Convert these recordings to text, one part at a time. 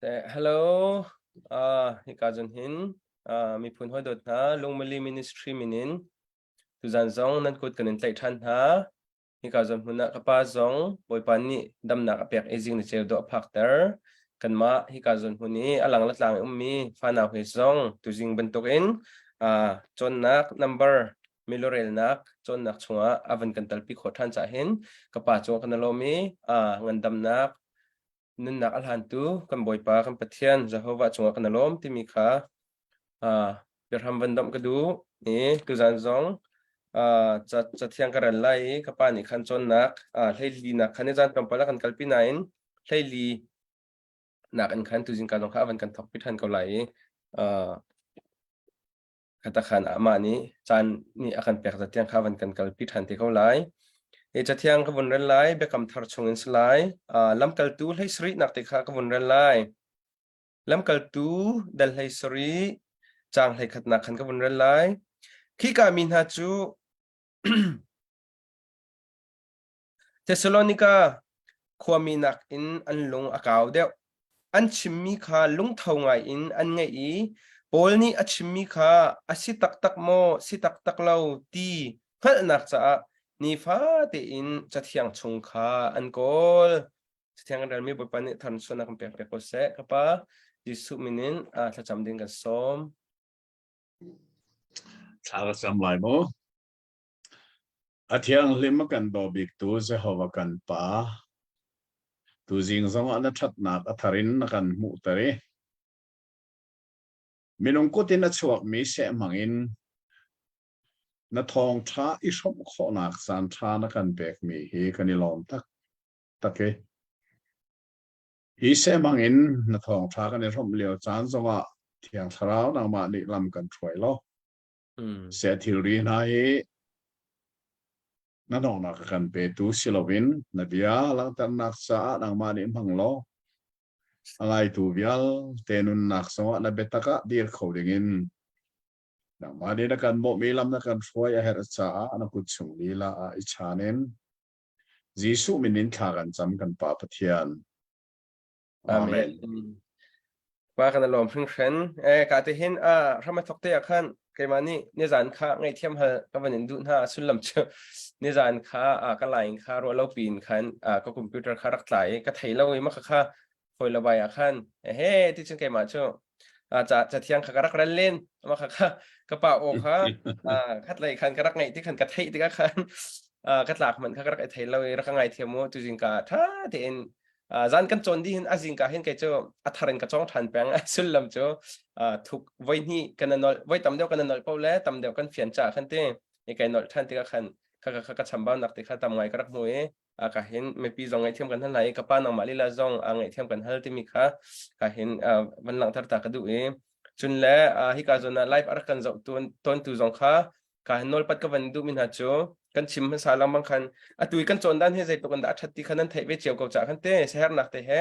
Hello, hika zon hin miphun hawi dawt hna Lungmali Ministry min in tuzan zong nan kut kan in tlaih ṭhan hna. Hika zon hmun ah ka pa zong Bawipa nih damnak a pek i zing ni ceu dawh a phakter. Kanmah hika zon hmun i a lang le tlang i ummi fanau he zong tuzing bantukin cawnnak number milurelnak cawnnak chungah a van kan talpi khawh ṭhan cah hin ka pa cungah kan i lawm i ngandamnak nunnak a hlantu kan Bawipa kan Pathian Jehovah cungah kan i lawm timi kha biahram van domh ka duh i tuzan zong cathiang ka rel lai i ka pa nih khan cawnnak hleili nak khan ni zan tlawmpal a kan kalpi nain hleili nak in khan tuzing ka zong kha a van kan thawkpi ṭhan ko lai i Khatakhan amah nih caan nih a kan pek zat tiang kha van kan kalpi ṭhan te ko lai. Hi cathiang ka vun rel lai, Biakam Thar chung in si lai. Lamkaltu hlei sarihnak te kha ka vun rel lai. Lamkaltu dal hlei sarih caang hlei khatnak khan ka vun rel lai. Khika mi hna cu Thesalonika khuami nakin an lung a kau deuh. An chimmi kha lungtho ngaiin an ngaih i Paul nih a chimmi kha a si taktak maw, si taktak lo ti hngalhnak caah nifate in Cathiang chung kha an kawl. Cathiang kan relmi Bawipa nih tharchuahnak kan pek piak ko seh. Ka Pa, Jesuh min in thlacam ding kan sawm. Thla ka cam lai maw? A thianghlim a kan daw biktu Jehovah kan Pa, tuzing zongah na ṭhatnak a thar in na kan hmuhter i minung kut in a chuakmi seh hmangin na thawngṭha i hrawmh khawhnak caanṭha na kan pekmi hi kan i lawm taktak i hi seh hmangin na thawngṭha kan i hrawmh lio caan zongah Thiang Thlarau nangmah nih lam kan hruai law Seh thilri hna hi na hnawknak a kan petu si loin na bia langhternak caah nangmah nih hmang law a ngaitu vialte nunnak zongah na biatak ah dir kho dingin nangmah nih na kan bawmhmi lam na kan hruai a herh caah na kut chung lila ah i chan in Jesuh min in thla kan cam kan Pa Pathian. Amen. Pa kan lawm hringhran. Eh ka te hin a ram a thok te ah khan keimah nih nizan kha ngaihthiam hal ka van in duh hna sullam cu nizan kha ka line kha ruah lo piin khan ka computer kha rak tla i ka thei lo i maka kha foi lo bai ah khan he ti cun keimah cu ca cathiang kha ka rak rel len maka kha ka pa aw kha khat lei khan ka rak ngaih ti khan ka theih tikah khan ka tlak man kha ka rak i thei lo i rak ka ngaithiam mu tuzing ka tha tein zan kan cawn dih hin a zingka hin kei cu a thar in ka cawng ṭhan peng a sullam cu thuk voi hnih kan nolh voi tam deuh kan nolh paoh le tam deuh kan fian ca khan ti i kai nolh ṭhan tikah khan kha kha ka chambau nak ti kha tam ngai ka rak hmu i ka hin mipi zong ngaihthiam kan hal hna i ka pa nangmah lila zong ngaihthiam kan hal timi kha ka hin van langhter ta ka duh i cun le hika zawn ah live a rak kan zoh tawntu zong kha ka hin nawlpat ka van duhmi hna cu kan chim hmasa lengmang khan atu i kan cawn dan hi zeitluk in dah a ṭhat ti kha nan theih ve cio ko caah khan te siaherhnak te he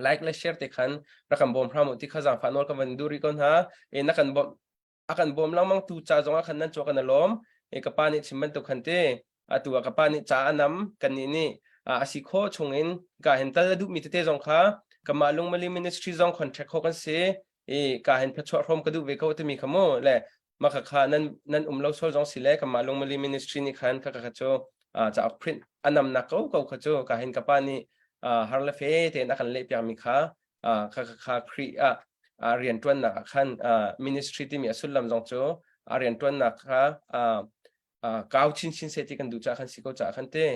like le share te khan rak kan bawm hram u ti kha zaangfah nawl ka van duh rih ko hna e na kan bawm a kan bawm lengmang tu ca zongah khan nan cuak kan lawm e ka pa nih chim bantuk khan te atu ah ka pa nih ca a nam kan nih nih a si kho chungin ka hin tal a duhmi tete zong kha kamah lungmali ministry zong contract kho kan si i ka hin phachuah hrom ka duh ve ko timi kha mu le maka kha nan nan um lo sol zong si le kamah lungmali ministry nih khan kha kha cu cauk print anam nak ko ko kha cu ka hin ka pa nih har le fe tein a kan leh piak mi kha kha kha Khrih ah rian ṭuannak ah khan ministry timi a sullam zong cu a rian ṭuannak kha kau chinchin seh ti kan duh caah khan si ko caah khan te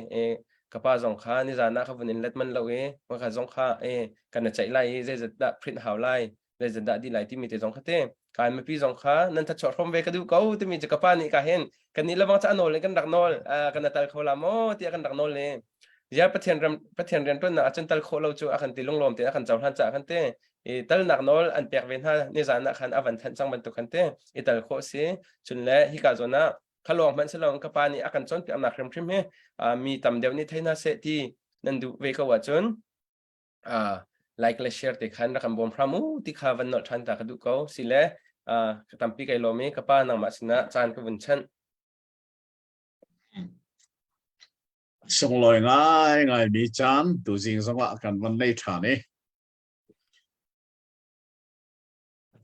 ka pa zong kha nizan ah ka vun in let man lo i ka zong kha e kan na ceih lai i zeizat dah print hau lai zeizat dah di lai timi te zong kha te kai mipi zong kha nan thachuah hrom ve ka duh ko timi cu ka pa nih ka hin kan nih lawang ca nawl in kan rak nawl kan tal kho la maw tiah kan rak nawl le ya pathian ram pathian rian tuan nak ahcun tal khawh lo cu a kan ti lunglawm te a kan cohlan caah khan te i talnak nawl an pek ve hna nizan ah khan a van thanh cang bantuk khan te i tal khawh si cun le hika zawn ah khalawng hmanh silong ka pa nih a kan cawnpiaknak hrimhrim hi mi tam deuh nih thei hna seh ti nan duh ve ko ahcun like le share te khan rak kan bawm hram u ti kha van nolh ṭhan ta ka duh ko si le ka tampi kai lawm i ka pa nangmah sinah caan ka vun chanh. Sunglawi ngai ngai mi caan tuzing zongah kan van nei ṭhan i.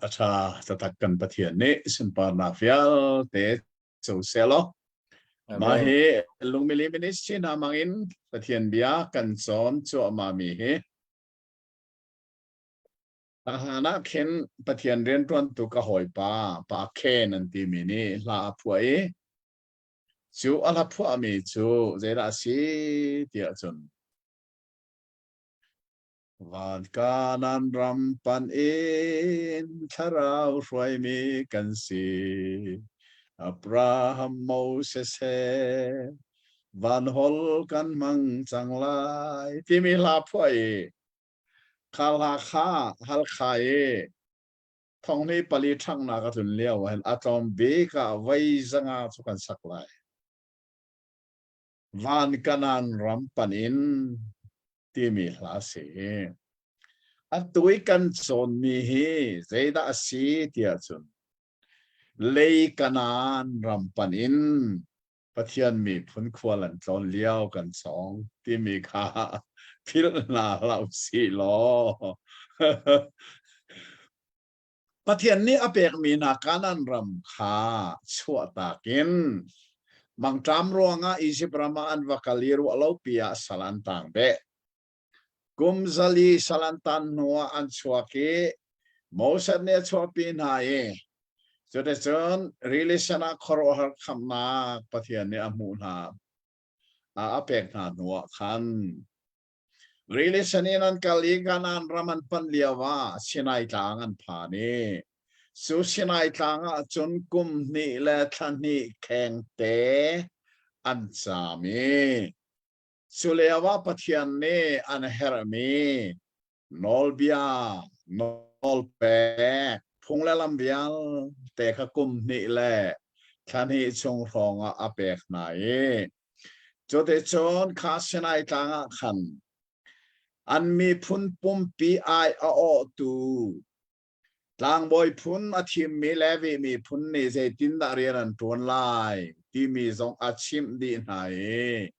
A ṭha taktak kan Pathian nih sunparnak vialte co seh law. Mah hi Lungmili Ministry hna hmangin Pathian bia kan cawn cuahmah mi hi hlan ah khin Pathian rianṭuantu ka hawipa Pa Khen an timi nih hla a phuah i cu a hla phuahmi cu zeidah a si tiah cun Van Kanaan ram panh in thlarau hruaimi kan si. Abraham Moses he van hol kan hmang cang lai timi hla phuah i kha hla kha Halkha i thonghni pali ṭhanghnak a tlun lio ah hin a tlawm bik ah voi zanga cu kan sak lai. Van Kanaan ram panh in timi hla a si. Atu i kan cawnmi hi zeidah a si tiah cun lei Kanaan ram panh in Pathian miphun khual an tlawn lio kan cawng timi kha philh hna hlah usih law Pathian nih a pekmi hna Kanaan ram kha chuahtak in mangṭam ruangah Izipt ram ah an va kal i ruahlopi ah sal an tang beh. Kum zali sal an tan hnuah an chuak i Moses nih a chuahpi hna i cuticun rili sen ah khuaruahhar khamhnak Pathian nih a hmuh hna a pek hna hnuah khan Rili sen in an kal i Kanaan ram an panh lioah Sinai Tlang an phan i cu Sinai Tlang ah cun kum hnih le thla hnih khengte an caam i cu lioah Pathian nih an herhmi nawlbia, nawlpek, phung le lam vialte kha kum hnih le thla hnih chung hrawng ah a pek hna i Cuticun kha Sinai tlang ah khan an miphun pumpi ai a awhtu tlangbawi phun a thimmi Levi miphun nih zeitindah rian an ṭuan lai timi zong a chimh dih hna i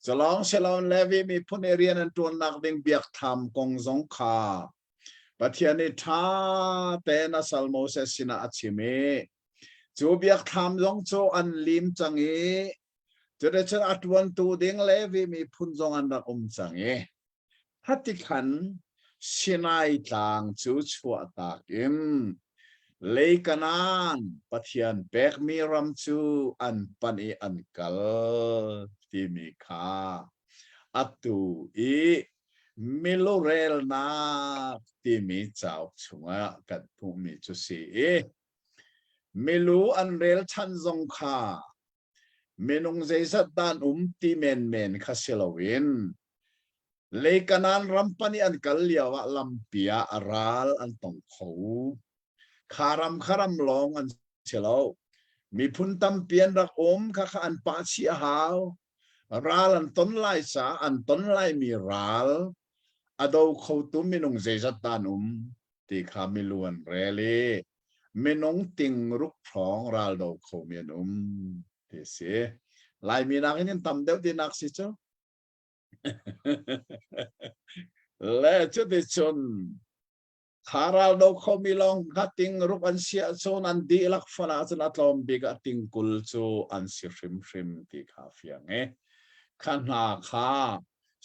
culawng siloin Levi miphun i rian an ṭuannak ding biakthlam kong zong kha Pathian nih ṭha tein a sal Moses sinah a chim i cu biakthlam zong cu an lim cang i cuticun a ṭuantu ding Levi miphun zong an rak um cang i hati khan Sinai tlang cu chuahtak in lei Kanaan Pathian pekmi ram cu an panh i an kal timi kha atu i milurelnak timi cauk chungah kan hmuhmi cu si i milu an rel ṭhan zong kha minung zeizat dah an um ti menmen kha si loin lei Kanaan ram pan i an kal lioah lampi ah ral an tong kho. Kha ram kha ram lawng an si lo. Miphun tampi an rak um kha kha an pah chih a hau. Ral an ton lai caah an ton laimi ral a do khotu minung zeizat dah an um ti kha milu an rel i minung tingruk hrawng ral do khomi an um ti a si. Laimi nakin in tam deuh tinak si cu. Le cuticun Kha ral do khomi lawng kha tingruk an si ahcun an dihlak fon ahcun a tlawm bik ah tingkul cu an si hrimhrim ti kha fiang i kha hna kha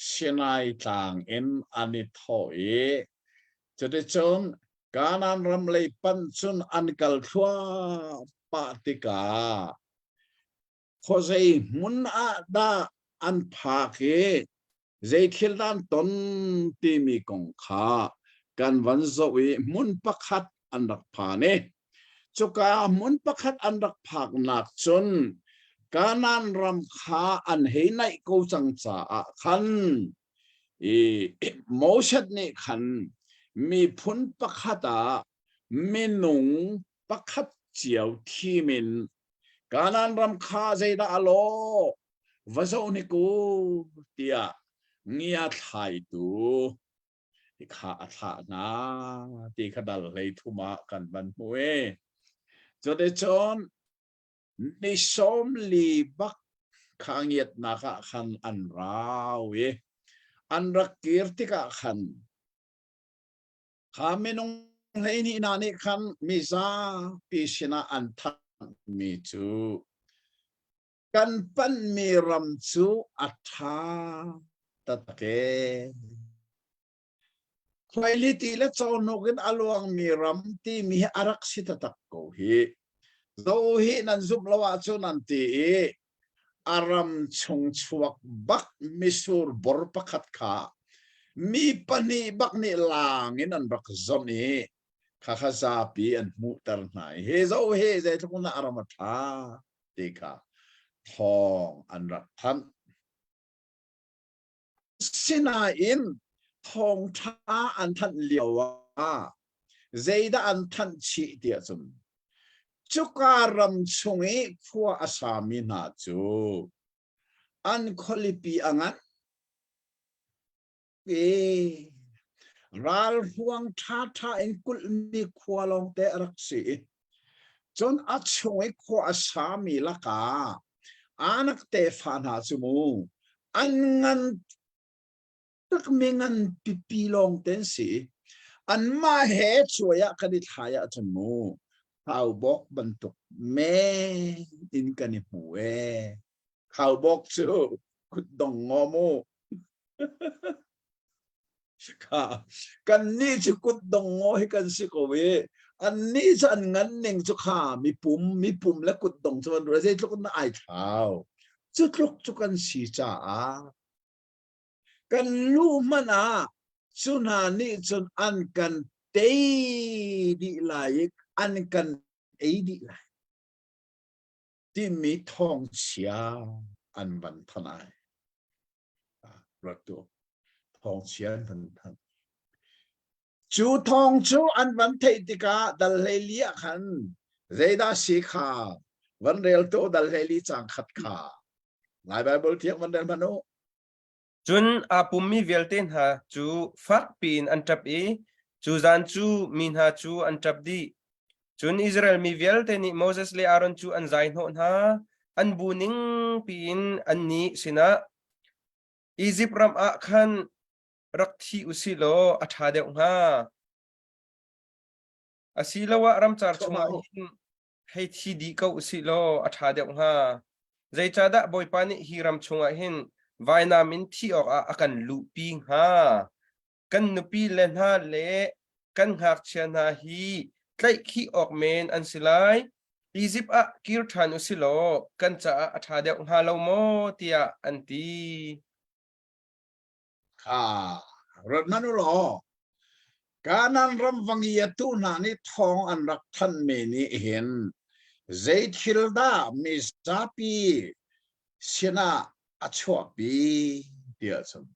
Sinai tlang in an i thawh i cuticun Kanaan ram lei panh cun an kal thluahmah tikah khuazei hmun ah dah an phak i zei thil dah an ton timi kong kha kan van zoh i hmun pakhat an rak phan i cuka hmun pakhat an rak phaknak cun Kanaan ram kha an hei naih ko cang caah khan i Moses nih khan miphun pakhat ah minung pakhat cio thim in Kanaan ram kha zeidah a lawh va zoh hnik u tiah ngia thlaitu kha a thlah hna ti kha dal hlei thum ah kan van hmu i cuticun ni sawm li bak kha ngiatnak ah khan an rau i an rak kir tikah khan kha minung 12 hna nih khan mizapi sinah an thanhmi cu kan panhmi ram cu a ṭha taktak ee. Khuailiti le cawhnuk in a luangmi ram timi hi a rak si taktak ko hi. Zo hi nan zumh lo ahcun an ti i a ram chung chuak bak misur bor pakhat kha mi pahnih bak nih laang in an rak zonh i khakha zapi an hmuhter hna i hi zo hi zeitluk in dah a ram a ṭha ti kha thawng an rak thanh. Sinain thawngṭha an thanh lio ah zeidah an thanh chih tiah cun cuka ram chung i khua a sami hna cu an khualipi a ngan i ralhruang ṭhaṭha in kulhmi khua lawngte a rak si i cun a chung i khua a sami lakah Anak tefa hna cu mu an ngan takmi ngan pipi lawng te an si. Anmah he cuai ah kan i thlai ahcun mu khaubawk bantuk men in kan i hmu ee. Khaubawk cu kutdong ngaw mu. Kha kannih cu kutdong ngaw hi kan si ko i annih cu an ngan ning cu kha mipum mipum le kutdong cu an ruah zeitluk in ai thlau cu tluk cu kan si caah kan lu hmanh ah cu hna nih cun an kan tei dih lai i an kan ei dih lai timi thawngchia an van than ai. Ruat tu thawngchia an van thanh. Cu thawng cu an van theih tikah dal hleili ah khan zeidah si kha van rel tu dal hleili cang khat kha Lai Bible thiang van rel hmanh u. Cun aa pummi vialte hna cu fak piin an ṭap i cu zan cu mi hna cu an ṭap dih. Cun Israel mi vialte nih Moses le Aaron cu an zai hnawh hna. An bu ning piin annih sinah, Izipt ram ah khan rak thi u sih law a ṭha deuh hnga. Asiloah ramcar chungah hin hei thi dih ko u sih law a ṭha deuh hnga. Zeicahdah Bawipa nih hi ram chungah hin vainam in thi awkah a kan luhpi hnga? Kan nupi le hna le kan ngakchia hna hi tlaihkhih awk men an si lai. Izipt ah kir ṭhan u sih law kan caah a ṭha deuh hnga lo maw? tiah an ti. Kha rat hmanh u law Kanaan ram va ngiatu hna nih thawng an rak thanhmi nih hin zei thil dah mizapi sinah a chuahpi tiah cun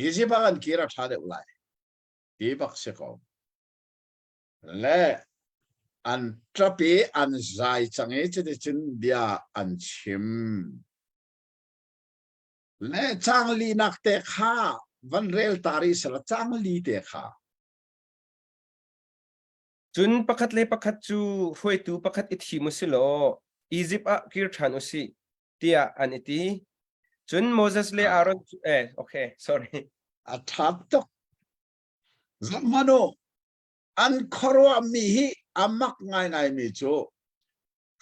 Izipt ah kan kir a ṭha deuh lai ti bak si ko. Le an ṭap i an zai cang i cuticun bia an chim. Le cang linak te kha van rel ta rih sela cang li te kha. Cun pakhat le pakhat cu hruaitu pakhat i thim u si law Izipt ah kir ṭhan u sih tiah an i ti. Cun Moses le Aaron cu eh okay sorry. A ṭha tuk. Zohhmanh u, an khuaruahmi hi a mak ngaingaimi cu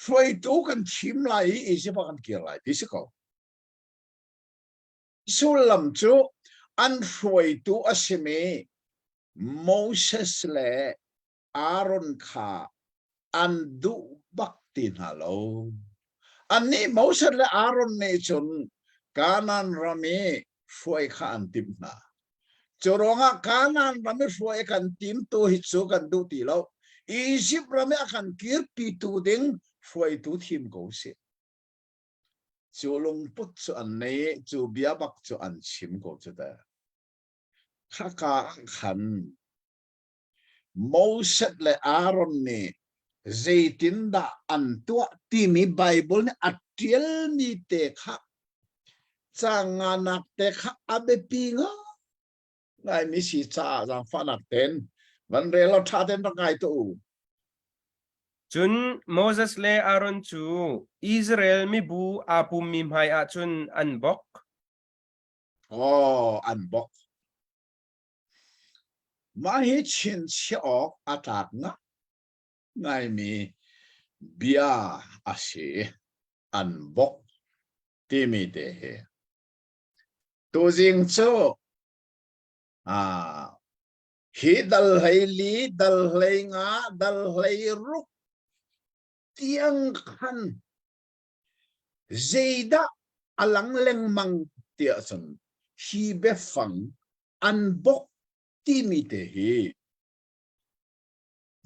hruaitu kan thim lai i Izipt ah kan kir lai ti si ko. Sullam cu an hruaitu a simi Moses le Aaron kha an duh bak ti hna lo. Annih Moses le Aaron nih cun Kanaan ram i hruai kha an timh hna. Cu ruangah Kanaan ram i hruai a kan timtu hi cu kan duh ti lo. Izipt ram i a kan kirpitu ding hruaitu thim ko usih. Cu lungput cu an nei i cu bia bak cu an chim ko cu teh. Khaka ah khan Moses le Aaron nih zeitindah an tuah timi Baibal nih a ṭialmi te kha caang nganak te kha a biapi ngaimi si caah zaangfahnak tein van rel law ṭha tein rak ngai tuah u. Cun Moses le Aaron cu Israel mibu aa pummi hmaiah cun an bok. Aw, an bok. Mah hi chinchiah awk a tlak ngaimi bia a si. An bok timi te hi. Tuzing cu ah hi dal hlei li, dal hlei nga, dal hlei ruk tiang khan zeidah a lang lengmang tiah cun hi biafang an bok timi te hi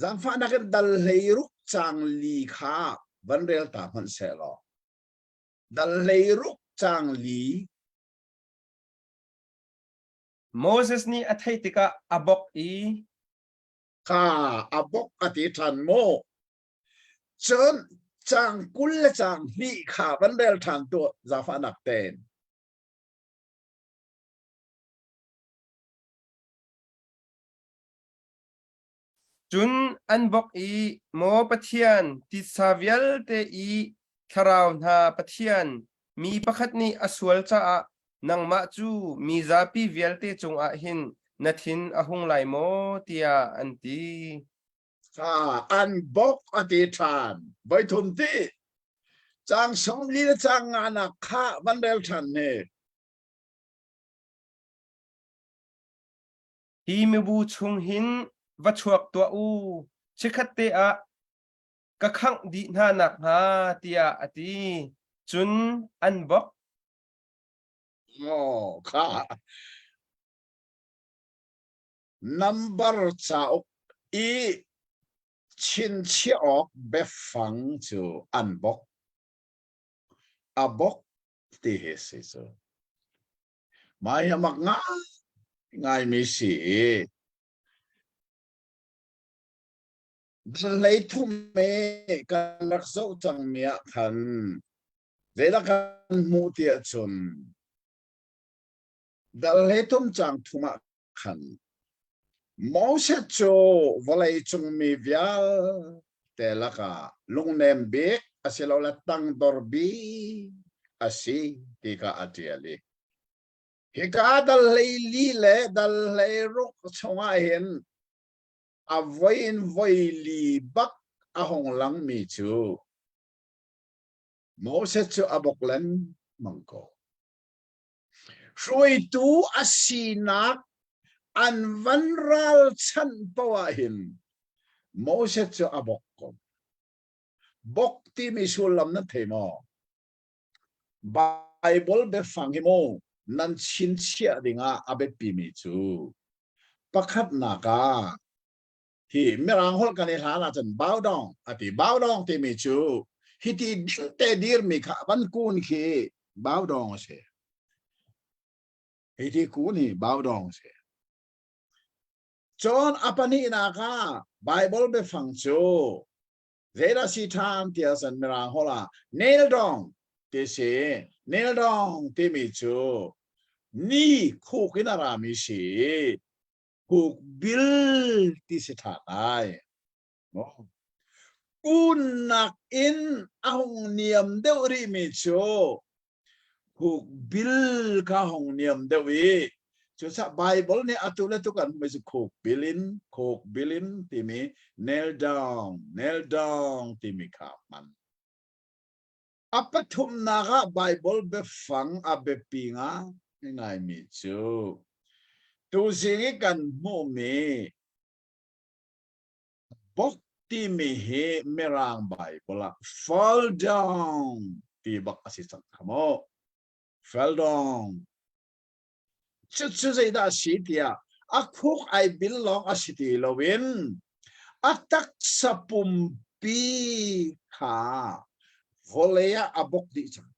zaangfahnak in dal hlei ruk cang li kha van rel ta hmanh seh law dal hlei ruk cang li Moses nih a theih tikah a bok i kha a bok a ti ṭhan maw Cun caang 20 le caang hnih kha van rel ṭhan tuah zaangfahnak tein. Cun an bawk i, Maw Pathian, titsa vialte i thlarau hna Pathian, mi pakhat nih a sual caah nangmah cu mi zapi vialte cungah hin na thin a hung lai maw? tiah an ti. Kha an bawk a ti ṭhan. Voithum ti. Caang 40 le caang nganak kha van rel ṭhan ne. Hi mibu chung hin va chuak tuah u, chikkhat te ah ka khangh dih hna nakhnga, tiah a ti. Cun an bawk. Maw kha Nambar cauk i chinchiah awk biafang cu an bok. A bok ti hi si cu. Mah hi a mak ngai ngaimi si i hlei thum i kan rak zoh cangmi ah khan zeidah kan hmuh ti ahcun dal hlei thum cang thum ah khan Moses cu vawlei cung mi vialte lakah lungnem bik asilole tangdor bik a si ti kha a ṭial i hika dal hlei li le dal hlei ruk chungah hin a voi in voi li bak a hung langmi cu Moses cu a bok lengmang ko. Hruaitu a sinak an van ralchanh paoh ah hin Moses cu a bok ko. Bok timi sullam nan thei maw? Bible biafang hi mu nan chinchiah dingah a biapimi cu pakhatnak ah hi Mirang holh kan i hlan ahcun bow down a ti. Bow down timi cu hiti dingte dirmi kha van kun khi bow down a si. Hiti kun hi bow down a si. Cun a pahnihnak ah Bible biafang cu zeidah si ṭhan tiah cun Mirang holh ah nail down ti si. Nail down timi cu ni khuk in a rami si i khuk bil ti si ṭhan lai. Kunnak in a hung niam deuh rihmi cu khuk bil kha hung niam deuh i cucaah Bible nih atu le tu kan hmuh cu khuk bil in khuk bil in timi nail down nail down timi kha hman. A pathumnak ah Baibal biafang a biapi ngaingaimi cu tuzing i kan hmuhmi bok timi hi Mirang Baibal ah fall down ti bak a si cang kha mu. Fall down. Cucu zeidah a si tiah a khuk ai bil lawng a si ti loin a taksa pumpi kha vawlei ah a bok dih cang.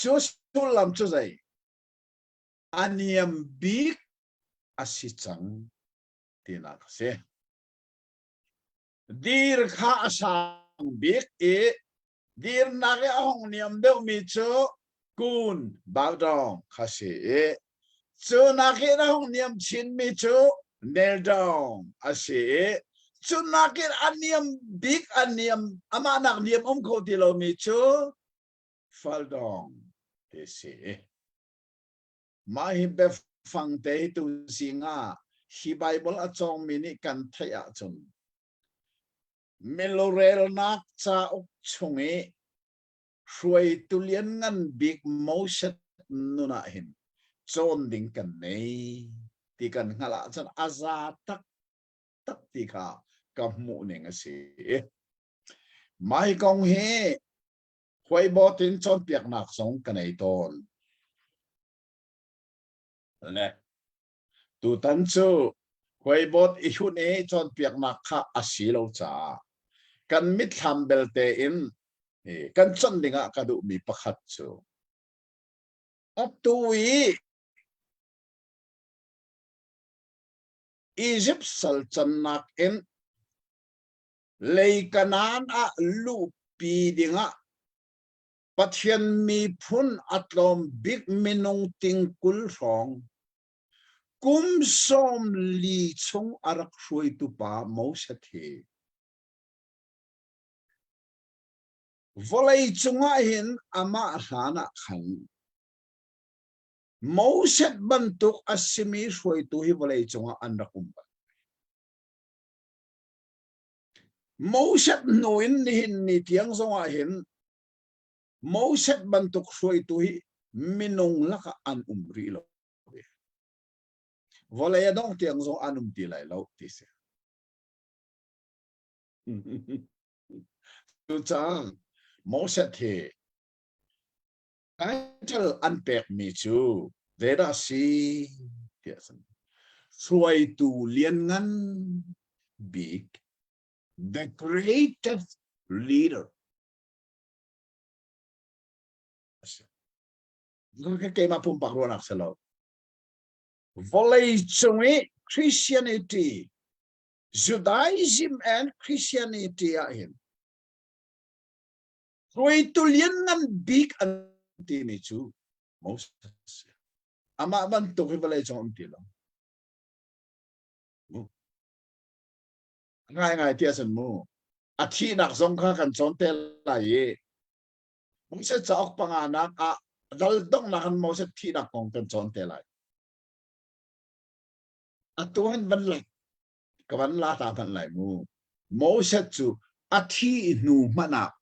Cu sullam cu zei? A niam bik a si cang tinak a si. Dir kha a sang bik i dirnak i a hung niam deuhmi cu kun bow down kha si i cu nakin a hung niam chinmi cu kneel down a si i cu nakin a niam bik a niam amah nak niam um kho ti lomi cu fall down ti si. Mah hi biafang. Biafang te hi tuzing ah hi Bible a cawngmi nih kan theih ahcun milurelnak cauk chung i hruaitu lianngan bik Moses nun ah hin cawn ding kan nei ti kan hngalh ahcun a za taktak ti kha ka hmuh ning a si. Mai kong hi huaibawt in cawnpiaknak zong ka nei tawn. Le tutan cu huaibawt i hun i cawnpiaknak kha a si lo caah kan mitthlam belte in kan conh dingah ka duhmi pakhat cu atu i Egypt sal cannak in lei Kanaan ah luhpi dingah Pathian miphun a tlawm bik minung ting 20 hrawng kum 40 chung a rak hruaitu pa Moses hi vawlei cungah hin amah hlan ah khan Moses bantuk a simi hruaitu hi vawlei cungah an rak um bal. Moses hnu in nihin ni tiang zongah hin Moses bantuk hruaitu hi minung lakah an um rih lo. Vawlei a dongh tiang zong an um ti lai lo ti si. Cucaah Moses hi title an pekmi cu zeidah si tiah cun hruaitu lianngan bik, the greatest leader keimah pumpak ruahnak si lo. Vawlei cung i Christianity, Judaism and Christianity ah hin hruaitu lianngan bik an timi cu Moses. Amah bantuk hi vawlei cung um ti lo. Ngai ngai ti ahcun mu a thihnak zong kha kan cawn te lai i Moses cauk panganak ah dal donghnak in Moses thihnak kong kan cawn te lai. Atu hin van lak ka van la ta hmanh lai mu. Moses cu a thi hnu hmanh ah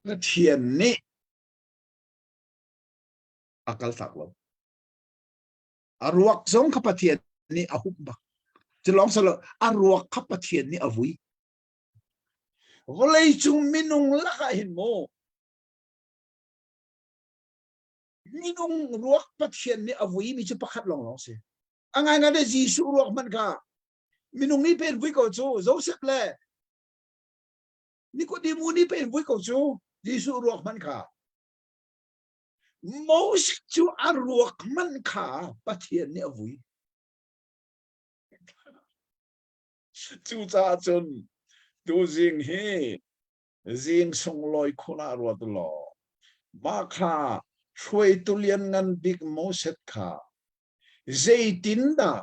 Pathian nih a kaltak lo. A ruak zong kha Pathian nih a hup bak. Cu lawng silo a ruak kha Pathian nih a vui. Vawlei cung minung lakah hin mu minung ruak Pathian nih a vuimi cu pakhat lawnglawng si. A ngaingai te Jesuh ruak hmanh kha minung nih pen vui ko cu Joseph le Nikodemu nih pen vui ko cu Jesuh ruak hmanh kha. Moses cu a ruak hmanh kha Pathian nih a vui. Cucaah cun tuzing hi zing sunglawi khun ah ruat law mah kha hruaitu lianngan bik Moses kha zeitindah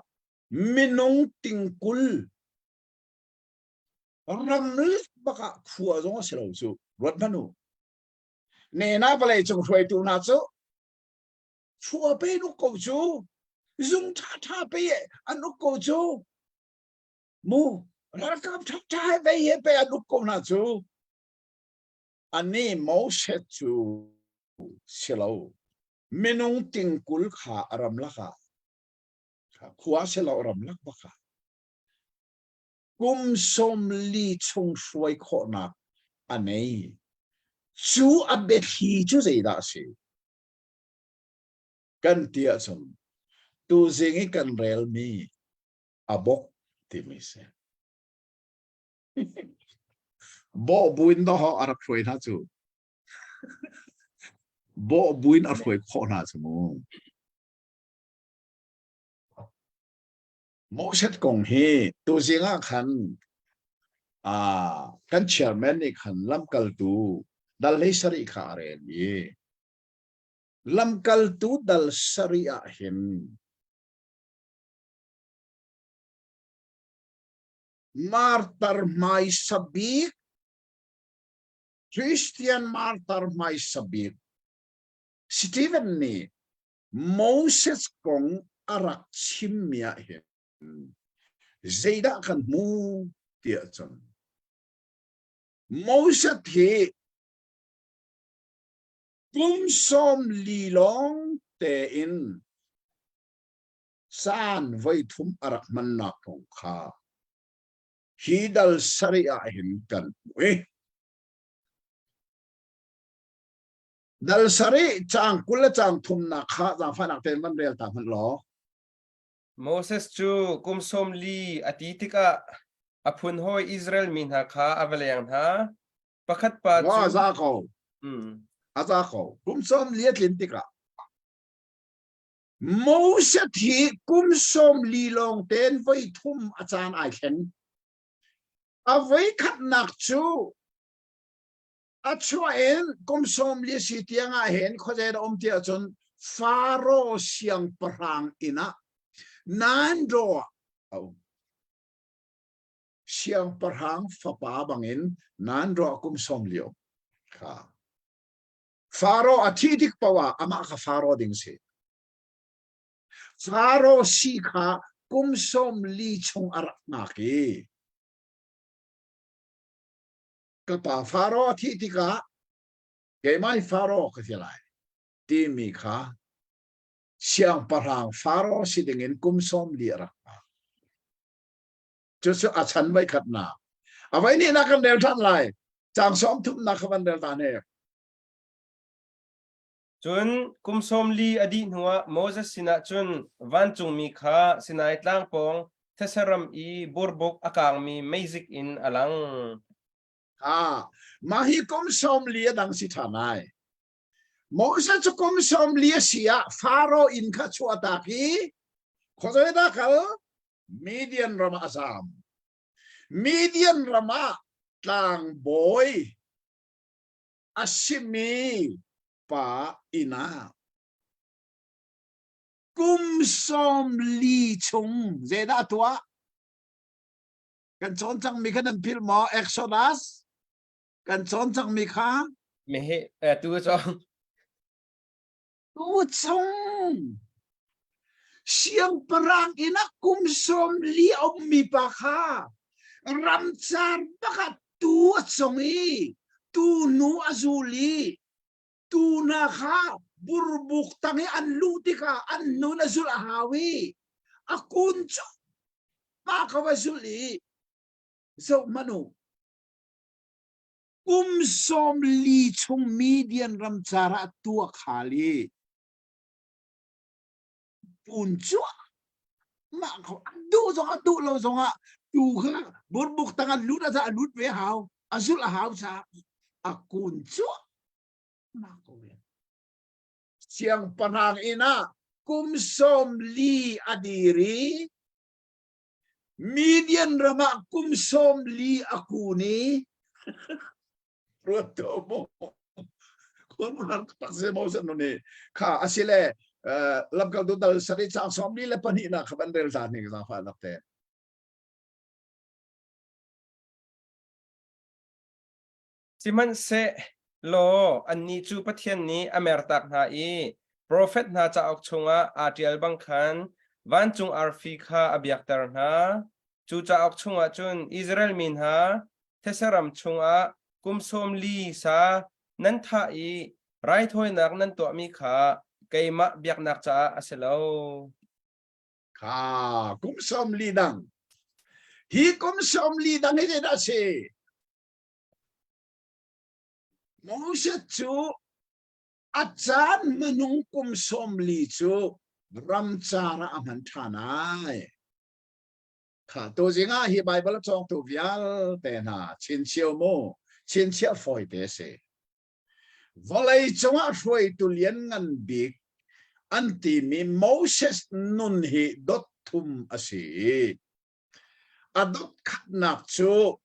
minung ting 20 ramlik bak ah khua zong a si lo cu ruat hmanh u. Nena vawlei cung hruaitu hna cu khua pe an uk ko cu, zung ṭhaṭha pe an uk ko cu, mu ralkap ṭhaṭha he vei he pe an uk ko hna cu. Ani Moses cu si lo, minung ting 20 kha ramlak ah, khua si lo ramlak bak ah kum 40 chung hruai khawhnak a nei. Cu a biathli cu zeidah a si kan ti ahcun tuzing i kan relmi a bok timi si. Bawh buin dawh a rak hruai hna cu. Bawh buin a hruai khawh hna cu mu. Moses kong hi tuzing ah khan kan chairman nih khan lamkaltu dal 17 kha a rel i lamkaltu dal sarih ah hin martar hmaisa bik, Christian martar hmaisa bik Stephen nih. Moses kong a rak chimmi ah hin zeidah kan hmu tiah cun Moses hi kum 40 lawng tein caan voi thum a rak hmannak kong kha hi dal sarih ah hin kan hmu i dal sarih caang 20 le caang thumnak kha zaangfahnak tein van rel ta hmanh law. Moses cu kum 40 a ti tikah a phun hawi Israel mi hna kha a va leng hna. Pakhat pa cu a za ko. A za ko. Kum 40 a tlin tikah Moses hi kum 40 lawng tein voi thum a caan ai thleng. A voi khatnak cu a chuah in kum 40 si tiang ah hin khuazei dah um ti ahcun Faro siangpahrang inn ah Nando ah a um. Siangpahrang fapa bangin Nando ah kum 40 um. Kha. Faro a thih tik paoh ah amah kha Faro ding si. Faro si kha kum 40 chung a rak hngak i ka pa Faro a thih tikah keimah hi Faro ka si lai timi kha siangpahrang Faro si dingin kum 40 a rak hngak. Cucu a chan voi khatnak. A voi hnihnak kan rel ṭhan lai. Caang sawm thumnak kha van rel ta hnek. Cun kum 40 a dih hnuah Moses sinah cun vancungmi kha Sinai tlang pawng these ram i burbuk a kangmi meizik in a lang. Ah, mah hi kum 40 a dang si ṭhan ai. Moses cu kum 40 a si ah Faro inn kha chuahtak i khuazei dah kal? Midian ram ah a zam. Midian ram ah tlangbawi a simi pa inn ah kum 40 chung zeidah a tuah? Kan cawn cangmi kha nan philh maw? Exodus kan cawn cangmi kha Meheh eh, tu cawng. Tuchung siangpahrang inn ah kum 40 a ummi pa kha ramcar pakhat tu a cong i tu nu a zul i tu hna kha burbuk tang i an luh tikah an nun a zulh a hau i a kun cu pa kha va zulh i zoh hmanh u Kum 40 chung Midian ramcar ah tu a khal i pun cuahmah ko. A duh zong a duh lo zong ah tu kha burbuk tang an lut ah a lut ve hau. A zulh a hau caah a kun cuahmah ko ve. Siangpahrang inn ah kum 40 a dir i Midian ram ah kum 40 a kun i ruat to mu khuaruahhar tak se Moses nu nih kha asile lamkaltu dal sari caang 42 nak kha van rel ta ning zaangfahnak te. Sihmanhsehlaw annih cu Pathian nih a mertak hna i profet hna cauk chungah aa ṭial bang khan vancung arfi kha a biakter hna. Cu cauk chungah cun Israel mi hna these ram chungah kum 40 sa nan thah i raithawinak nan tuahmi kha keimah biaknak caah a si lo. Kha kum 40 dang. Hi kum 40 dang hi zeidah a si? Moses cu a caan hmanung kum 40 cu ramcar ah a hman ṭhan ai. Kha tuzing ah hi Baibal a cawngtu vialte hna chinchiah mu, chinchiah fawi te si. Vawlei cungah hruaitu lianngan bik an timi Moses nun hi dot thum a si i a dot khatnak cu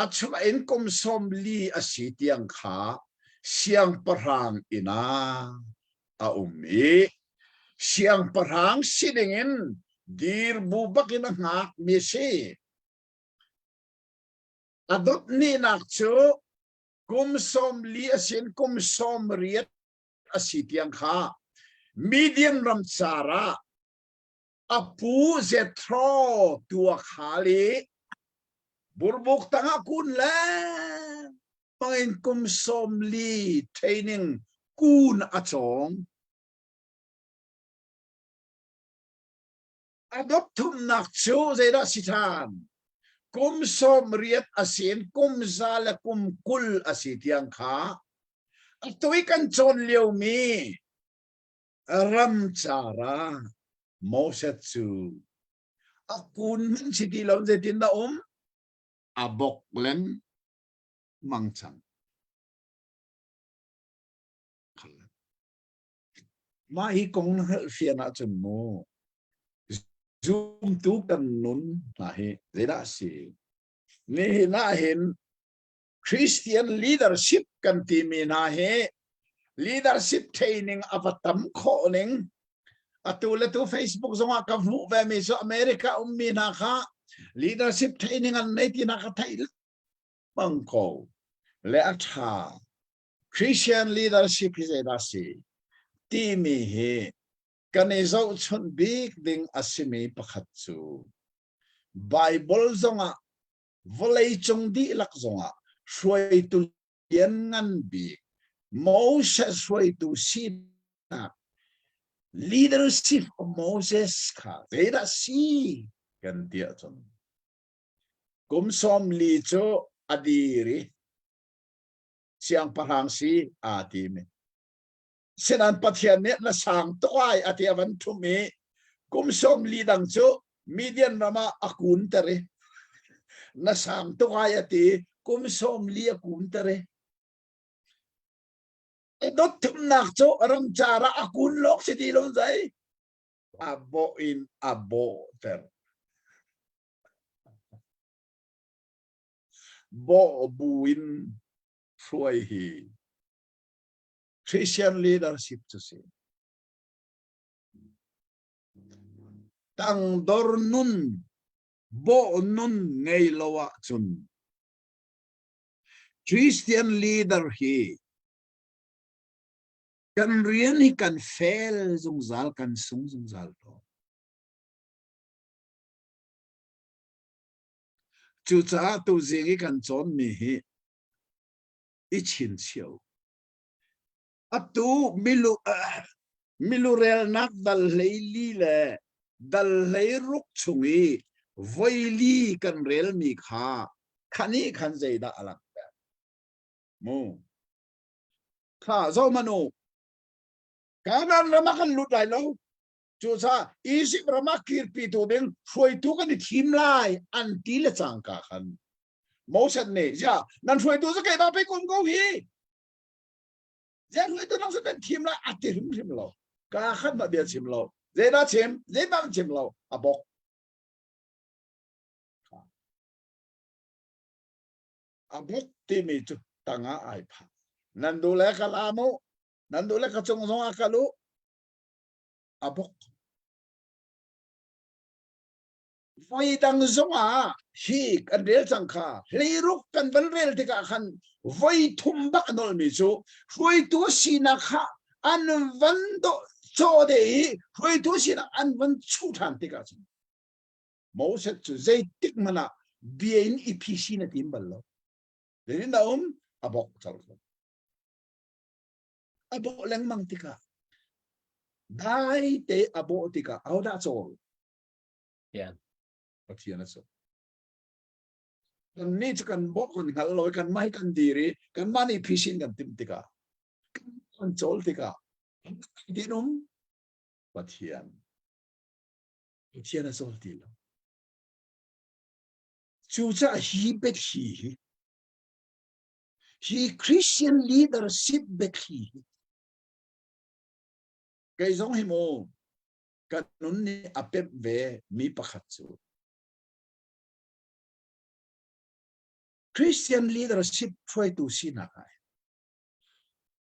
A chuah in kum 40 a si tiang kha siangpahrang inn ah a um i siangpahrang si dingin dirbu bakin a hngakmi a si. A dot hnihnak cu kum 40 a si in kum 80 a si tiang kha. Midian ram car ah a pu Jethro tua khal i burbuk tangah kun lengmang in kum 40 training kun a cawng. A dot thumnak cu zeidah si ṭhan? Kum 80 a si in kum 120 a si tiang kha atu i kan cawn liomi ramcar ah Moses cu a kun hmanh si ti lo zeitindah um? A bok lengmang cang. Mah hi kong na hngalhfian ahcun mu zumtu kan nun hna hi zeidah a si? Nihin ah hin Christian leadership kan timi hna hi leadership training a va tam khawh ning atu le tu Facebook zongah ka hmuh ve mi cu America ummi hna kha leadership training an nei ti hna ka theih bang ko le a tha Christian leadership hi zeidah si timi hi kan i zohchunh bik ding a simi pakhat cu Bible zongah vawleicung dihlak zongah hruaitu lianngan bik Moses hruaitu sinak leadership of Moses kha zeidah si kan ti ahcun kum 40 cu a dir i siangpahrang si aa tim i sinan Pathian nih na sang tuk ai a ti a van ṭhum i kum 40 dang cu Midian ram ah a kunter i na sang tuk ai a ti kum 40 a kunter i i dot thumnak cu ramcar ah a kun lawk si ti lo zai a bawh in a bawhter Bawh buin hruai hi Christian leadership cu si. Tangdor nun, bawh nun ngei lo ahcun Christian leader hi kan rian hi kan fail zungzal, kan sung zungzal tawn. Cucaah tuzing i kan cawnmi hi i chinchiah u. Atu milu, uh, milurelnak dal 14 le dal 16 chung i voili kan relmi kha khani khan zeidah a langhter? Mu. Kha zohmanh u. Kanaan ram ah kan lut lai lo. Cucaah Izipt ram ah kirpitu ding hruaitu kan i thim lai an ti le cangka khan Moses nih ziah nan hruaitu cu keimah pei kum ko hi ziah hruaitu nang cu kan thim lai a ti hrimhrim lo ka khat mah bia chim lo zeidah chim zeibang chim lo a bok a bok timi cu tangah ai phah nan duh le ka la mu nan duh le ka cung zong ah kal u a bok. Voi dang zongah hi kan rel cang kha hleiruk kan van rel tikah khan voi thum bak a nolmi cu hruaitu sinak kha an van do caw de i hruaitu sinak an van chuh ṭhan tikah cun Moses cu zeitik hmanh ah bia in i phisi na tim bal lo. Zeitin dah um? A bok colh ko. A bawh lengmang tikah dai te a bawh tikah ahodah cawl? Yeah. Pathian a cawl. Kannih cu kan bawh kan hngal lo i kanmah hi kan dir i kanmah nih phisin kan timh tikah kan cawl tikah tin um Pathian. Pathian a cawl ti lo. Cucaah hi biathli hi Hi Christian leadership biathli hi kei zong hi mu ka nun nih a pemh ve mi pakhat cu Christian leadership hruaitu sinak ah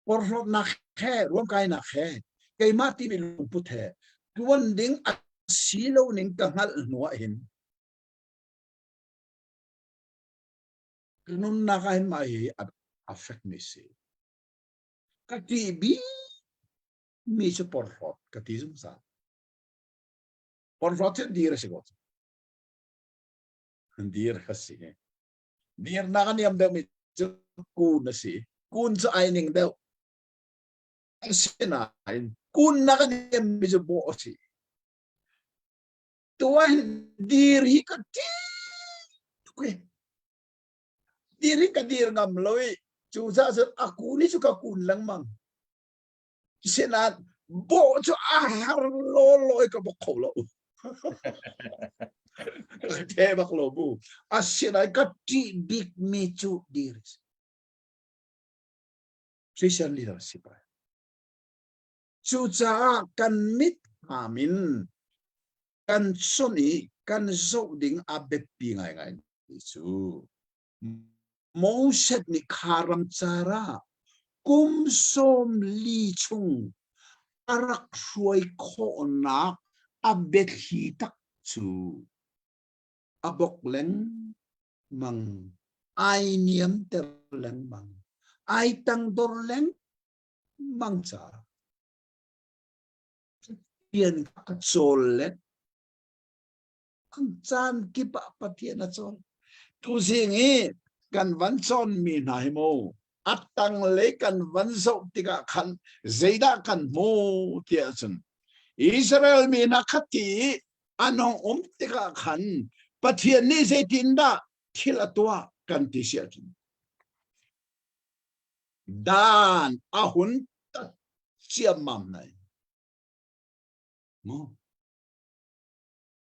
porhlawtnak he ruamkainak he keimah timi lungput he tuan ding a si lo ning ka hngalh hnu ah hin Ka nunnak ah hin mah hi a fekmi si. Ka ṭih bik. mi cu porhlawt ka ti zungzal. Porhlawt cu dir a si ko. Dir a si. Dirnak a niam deuhmi cu kun a si. Kun cu ai ning deuh. Asinain kunnak a niammi cu bawh a si. Tuah dir hi ka ṭih tuk i dir hi ka dir ngam lo i cucaah cun a kun hi cu ka kun lengmang. Sinain bawh cu a har lawlaw i ka bawk kho lo. The bak lo bu. Asinain ka ṭih bikmi cu dir a si. Christian leader si pa. Cucaah kan mit hram in kan chawnh i kan zoh ding a biapi ngaingai mi cu Moses nih kha ramcar ah kum 40 chung a rak hruai khawhnak a biathli tak cu a bok lengmang, ai niamter lengmang, ai tangdor lengmang caah Pathian a cawl le caan kip ah Pathian a cawl. Tuzing i kan van cawnmi hna hi mu a tanglei kan van zoh tikah khan zeidah kan hmu tiah cun Israel mi hna kha ti i an hong um tikah khan Pathian nih zeitindah thil a tuah kan ti si ahcun dan a hun tat ciammam nai mu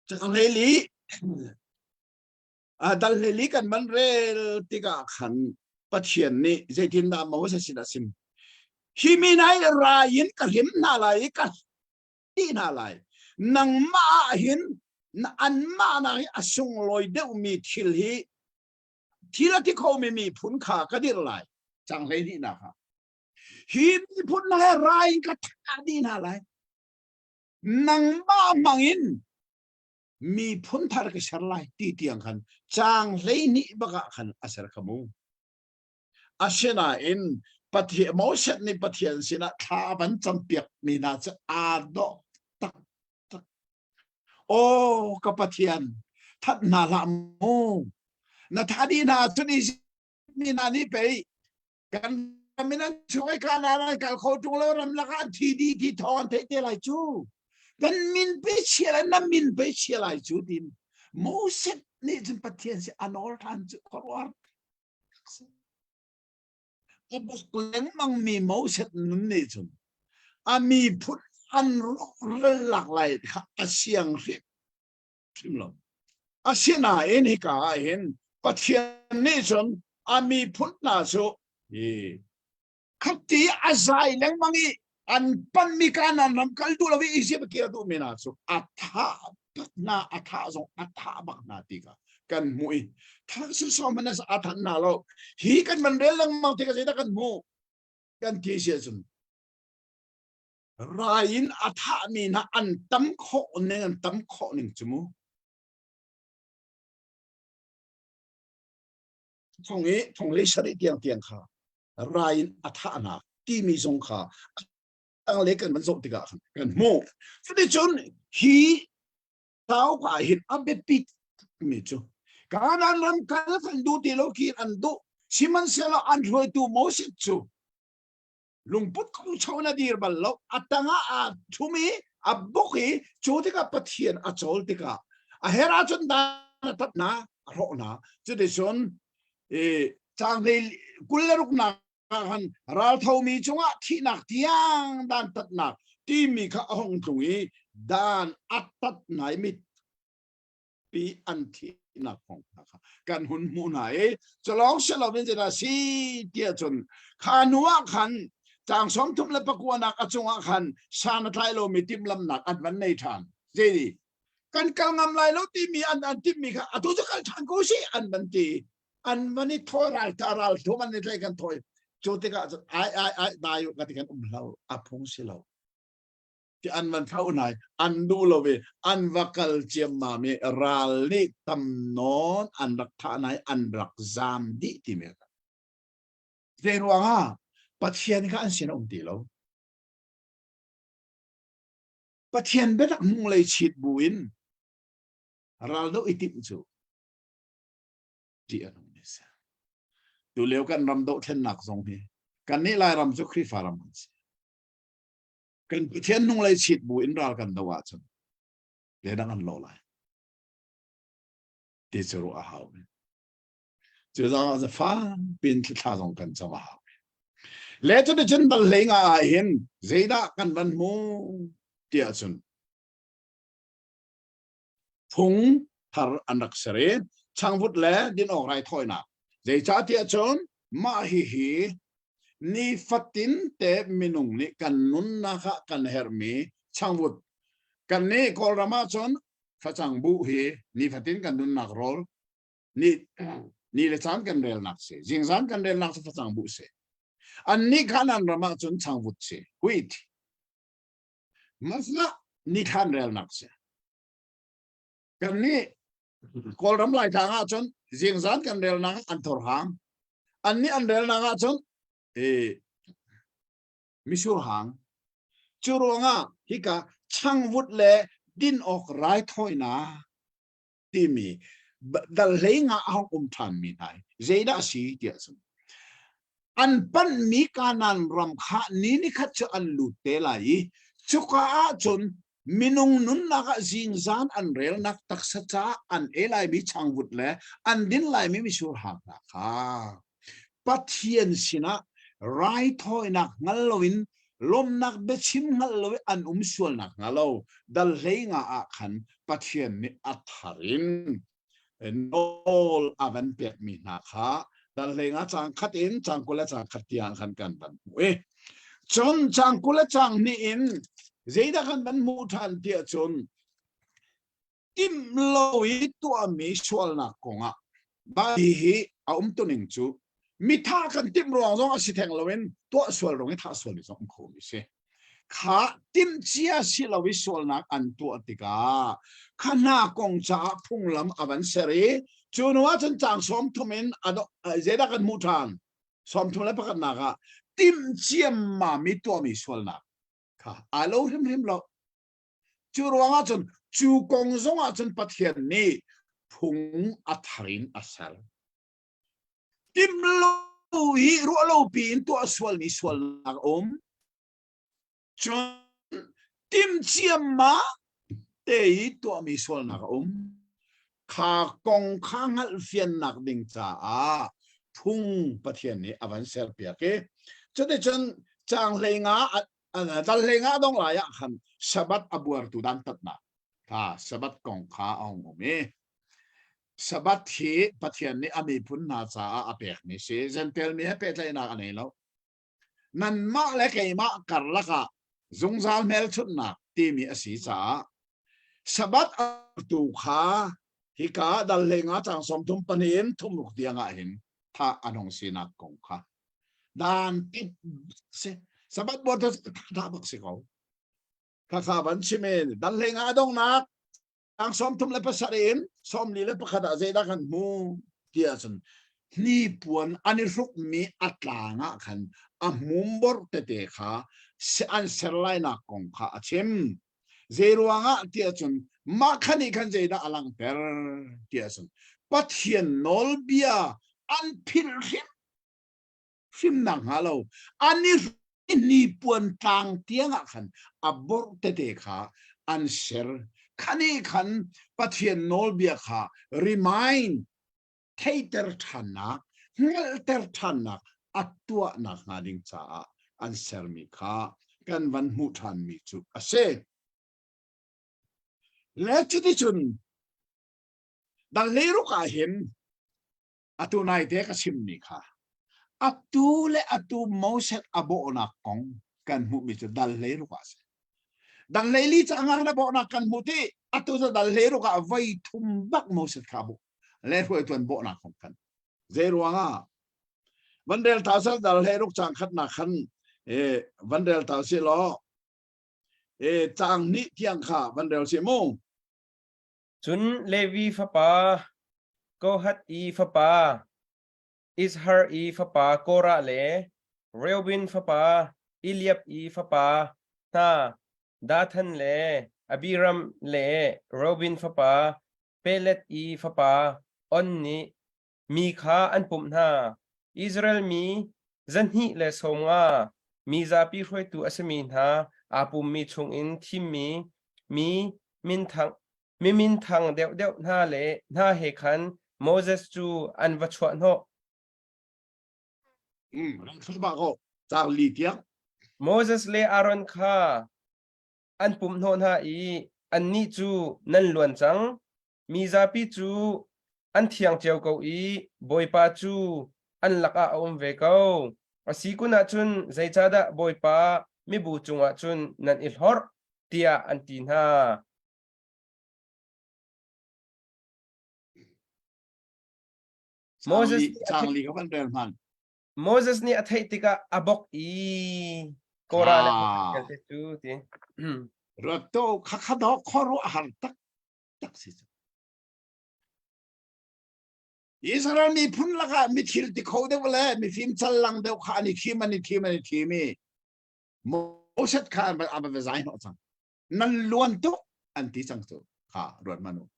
Hleli dal hleli kan man rel tikah khan Pathian nih zeitindah Moses sin a sim hi mi nai rai in ka hlim hna lai i ka ti hna lai nangmah ah hin anmah nak hi a sunglawi deuhmi thil hi thil a ti khomi miphun kha ka dirh lai cang 12 nak ah hi miphun hna he rai in ka thah dih hna lai nangmah hmang in miphun thar ka ser lai ti tiang khan cang 12 bak ah khan a ser kha mu asinain Pathian Moses nih Pathian sinah thla a van campiak mi hna cu aa dawh tak tak Aw ka Pathian that hna hlah mu na tha dih hna cun Izipt mi hna nih pei kan ram in an chung i Kanaan an kal kho ṭung lo ramlak ah an thi dih ti thawng an theih te lai cu kan min pe chia lai na min pe chia lai cu tin Moses nih cun Pathian si a nawl ṭhan cu khuaruahhar a buk lengmang mi Moses nun nih cun a miphun an rawhral lak lai kha a siang hrim hrim lo. Asinain hika ah hin Pathian nih cun a miphun hna cu hi khati a zai lengmang i an panmi Kanaan ram kal duh lo i Izipt a kir duhmi hna cu a thah bak hna a thah zong a thah bak hna ti kha kan hmuh i thah sawsawh hmanh a thanh hna lo hi kan van rel lengmang tikah zeidah kan hmuh kan ti si ahcun rai in a thahmi hna an tam khawh ning an tam khawh ning cu mu thong i thong le sarih tiang tiang kha rai in a thah hna timi zong kha tangle kan van zoh tikah khan kan hmuh cuticun hi cauk ah hin a biapi mi cu Kanaan ram kal kan duh ti lo khi an duh sihmanhsehlaw an hruaitu Moses cu lungput kho na dir bal lo a tangah aa thum i a buk i cu tikah Pathian a cawl tikah a her ahcun dan a tat hna a hrawh hna cuticun i caang hlei 26 nak ah khan ralthomi cungah thihnak tiang dan tatnak timi kha a hung tlung i dan a tat hna i mipi an thihnak kong hna kha kan hun hmuh hna i culawng si loin zeidah si tiah cun kha hnu ah khan caang 39 nak a cungah khan san a tlai lomi timhlamnak an van nei ṭhan zei kan kal ngam lai lo timi an an timmi kha atu cu kal ṭhan ko si an van ti an van i thawi ral ta ral thum an i tlai kan thawi cu tikah cun ai ai ai dai ka ti kan um hlo a phung si lo ti an van thlo nai an duh lo i an va kal ciammam i ral nih tam nawn an rak thah nai an rak zam dih timi zei ruangah Pathian kha an sin a um ti lo. Pathian biatak hnunglei chit bu in ral doh i timh cu ṭih a nung mi a si. Tulio kan ram dohthlennak zong hi kannih Lairam cu Khrihfa ram kan si. Kan Pathian hnunglei chit bu in ral kan doh ahcun ledang an lo lai. Ti cu ruah a hau. Cu zong ah fa pin thla zong kan cam a hau. Le cuticun dal hlei nga ah hin zeidah kan van hmu tiah cun phung thar an rak ser i changvut le din awk raithawinak zeicahtiah cun mah hihi nifatin te minung nih kan nunnak ah kan herhmi changvut kan nih Kawlram ah cun facang buh hi nifatin kan nunnak rawl ni ni le caan kan relnak si zingzan kan relnak cu facang buh si annih kha nan ram ah cun changvut si wheat masla ni thlan relnak si kan nih kawlram laitlang ah cun zingzan kan relnak an thor hang annih an relnak ah cun e misur hang cu ruangah hika changvut le din awk raithawinak timi dal hlei nga a hong um ṭhanmi hna hi zeidah a si tiah cun an panhmi Kanaan ram kha ni nikhat cu an lut te lai i cuka ah cun minung nunnak ah zingzan an relnak taksa caah an ei laimi changvut le an din laimi mitsur hang hna kha Pathian sinah raithawinak hngal loin lawmhnak biachim hngal lo i an um sual nakhnga lo dal hlei nga ah khan Pathian nih a thar in nawl a van pekmi hna kha dal hlei nga caang khat in caang 20 le caang khat tiang khan kan van hmuh i cun caang 20 le caang hnih in zeidah kan van hmuh ṭhan tiah cun timh lo i tuahmi sualnak kongah mah hi a umtuning cu mitha kan timh ruang zong a si theng loin tuah sual ruang i thah sual mi zong um kho mi si kha timh cia si lo i sualnak an tuah tikah kha hna kong caah phunglam a van ser i cu hnu ah cun caang 30 in zeidah kan hmuh ṭhan 31 nak ah timh ciammam i tuahmi sualnak kha aa lo hrimhrim lo Cu ruangah cun cu kong zongah cun Pathian nih phung a thar in a ser. Timh lo hi ruah lo piin tuah sualmi sualnak a um. Cun tim ciammam te i tuahmi sualnak a um. Kha kong kha hngalhfiannak ding caah phung Pathian nih a van serpiak i cuticun caang hlei nga dal hlei nga dong lai ah khan Sabbath a buartu dantatnak kha Sabbath kong kha a hung um i Sabbath hi Pathian nih a miphun hna caah a pekmi si Jentail mi he pehtlaihnak a nei lo nanmah le keimah karlak ah zungzal hmelchunhnak timi a si caah Sabbath a tu kha hika dal hlei nga cang 34 in 36 tiang ah hin thah an hung sinak kong kha dan tit si sabat buar cu tha bak si ko kha kha van chim in dal hlei nga dongnak tang 37 in 41 ah zeidah kan hmu ti ahcun hnipuan an i hrukmi a tlang ah khan a hmum bor tete kha an ser lainak kong kha a chim zei ruangah ti ahcun mah khan nih khan zeidah a langhter ti ahcun Pathian nawlbia an philh hrim hrimnak hnga lo an i hnipuan tlang tiangah khan a borh tete kha an ser khani khan Pathian nawlbia kha remind theiter ṭhannak hngalhter ṭhannak a tuahnak hnga ding caah an sermi kha kan van hmuh ṭhanmi cu a si. Le cuticun dal leiruk ah hin atu naite ka chimmi kha atu le atu Moses a bawhnak kong kan hmuhmi cu dal 16 ah a si. Dal 14 caang na bawhnak kan hmuh ti atu cu dal 16 ah voi thum bak Moses kha bawh le hruaitu an bawhnak kong kan zei ruangah van rel ta sal dal 16 caang khatnak khan e van rel ta si law e caang hnih tiang kha van rel si mu Cun Levi fapa Kohath i fapa Izhar i fapa Korah le Reuben fapa Eliab i fapa hna. Dathan le Abiram le Reuben fapa Pelet i fapa On nih mi kha an pumh hna. Israel mi 250 mi zapi hruaitu a simi hna aa pummi chungin thimmi mi minthang mi minthang deuhdeuh hna le hna he khan Moses cu an va chuahhnawh. Moses le Aaron kha an pumhhnawh hna i annih cu nan luan cang. Mi zapi cu an thiang cio ko i Bawipa cu an lakah a um ve ko. A si kun ahcun zeicahdah Bawipa mibu cungah cun nan i hlorh tiah an ti hna. Moses Cangli ka van rel hman. Moses nih a theih tikah a bok i Korah le vialte cu ti. Rato kha do khoru a har tak tak si cu. Israel miphun lakah mi thil ti kho deuh le mifim challang deuh kha an i thim an i thim an i thim i Moses kha an va zai hnawh cang. Nan luan tuk an ti cang cu kha ruat manu.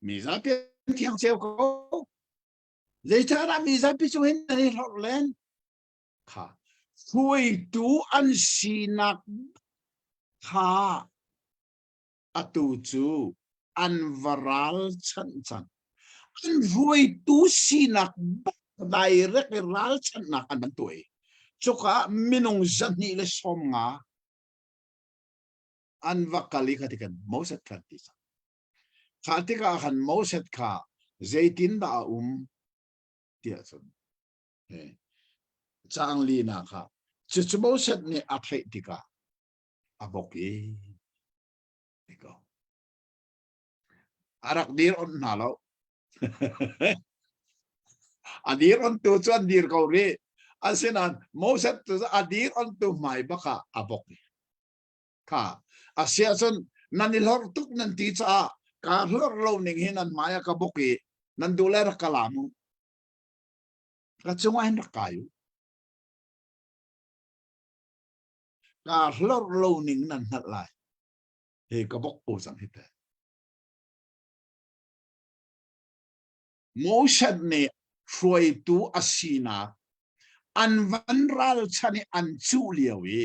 Mi zapi an thiang cio ko. Zeicahdah mi zapi cung hin an i hlorh len? Kha hruaitu an sinak kha atu cu an va ralchanh cang. An hruaitu sinak bak direct i ralchanhnak an van tuah i cuka minung 250 an va kal i kha ti kan Moses kha ti cang. Kha tikah khan Moses kha zeitindah a um tiah cun caang linak ah cucu Moses nih a theih tikah a bok i ti ko. A rak dir on hna lo. a dir on tu cu an dir ko rih. Asinain Moses cu a dir on tu hmai bak ah a bok i Kha a si ahcun nan i hlorh tuk nan ti caah kaa hlorh lo ning hi nan hmai ah ka buk i nan duh le rak ka lam u. Ka cungah hin rak kai u. Kaa hlorh lo ning nan hngalh lai. Hi ka bok ko cang hi te. Moses nih hruaitu a sinak an van ralchan i an cuh lio i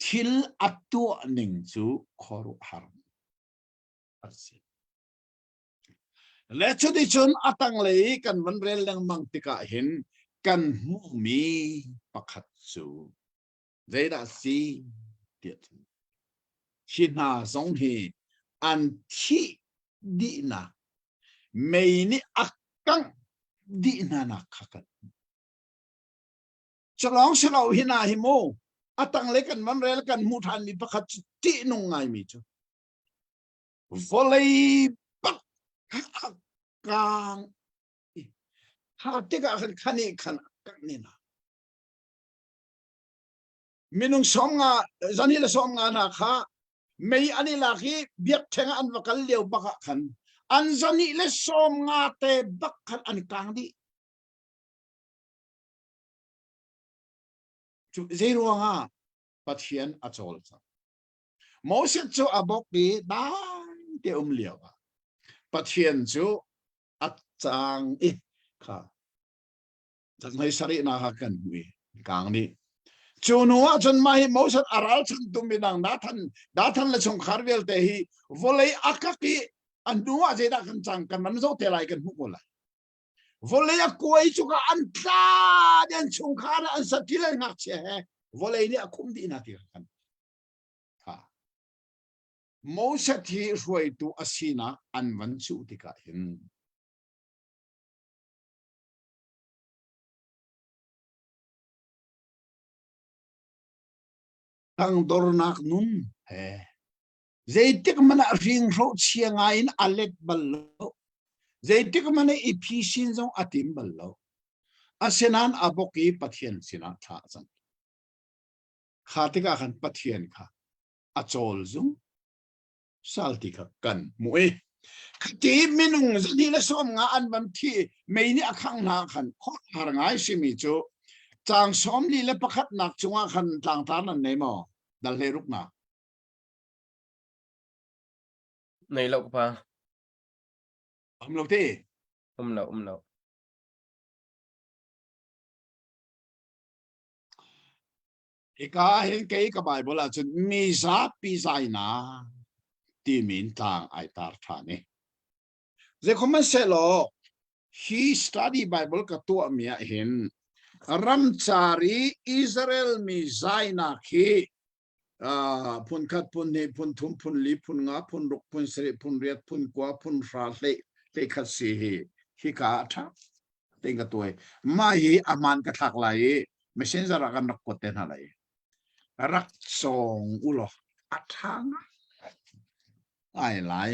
thil a tuah ning cu khuaruahhar a si. Le cuticun a tanglei i kan van rel lengmang tikah hin kan hmuhmi pakhat cu zeidah si tiah cun hi hna zong hi an thih dihnak mei nih a kangh dih hna nak kha kan Culawng si lo hi na hi mu a tanglei kan van rel kan hmuh ṭhan mi pakhat cu ṭihnung ngaimi cu vawlei bak a kang kha tikah khan khan i khan kangh ni na minung 50 zani le 50 hna kha mei an i lak i biakṭheng ah an va kal lio bak ah khan an zani le 50 te bak khan an kang dih. Cu zei ruangah Pathian a cawl cang. Moses cu a bok i dai te um lio ah Pathian cu a cang i kha Hlei sarih na kha kan hmu i kang dih. Cu hnu ah cun mah hi Moses a ralchantu midang Dathan Dathan le chungkhar vialte hi vawlei a kak i a hnu ah zeidah kan cang kan van zoh te lai kan hmuh ko lai. Vawlei a kuai cu ka an tla an chungkhar an satil an ngakchia he vawlei nih a khum dih hna ti kan ha Moses hi hruaitu a sinak an van cuh tikah hin Tangdornak nun he zeitik hmanh ah hringhro chia ngai in a let bal lo. Zeitik hmanh ah i phisin zong a tim bal lo. Asinain a bok i Pathian sinah thla a cam. Kha tikah khan Pathian kha a cawl zung sal ti kha kan hmuh i khati minung 250 an van thi mei nih a khang hna khan har ngai simi cu caang 41 nak cungah khan tlangtar nan nei maw? Dal hlei ruknak. Nei lo ka pa. Um lo te. Um lo, um lo. Hika hin kei ka Bible ahcun mi zapi zainak timi in tlang ai tar ṭhan i Zeikhohmanhsehlaw hi study Bible ka tuahmi ah hin ramcar i Israel mi zainak hi phun khat, phun hnih, phun thum, phun li, phun nga, phun ruk, phun sarih, phun riat, phun kua, phun hra, hlei, hlei khat si hi hika ah ṭha tein ka tuai. Mah hi a hmaan ka thlak lai i messenger ah kan rak kuat te hna lai. Rak cawng u law a ṭha ngai. Ai lai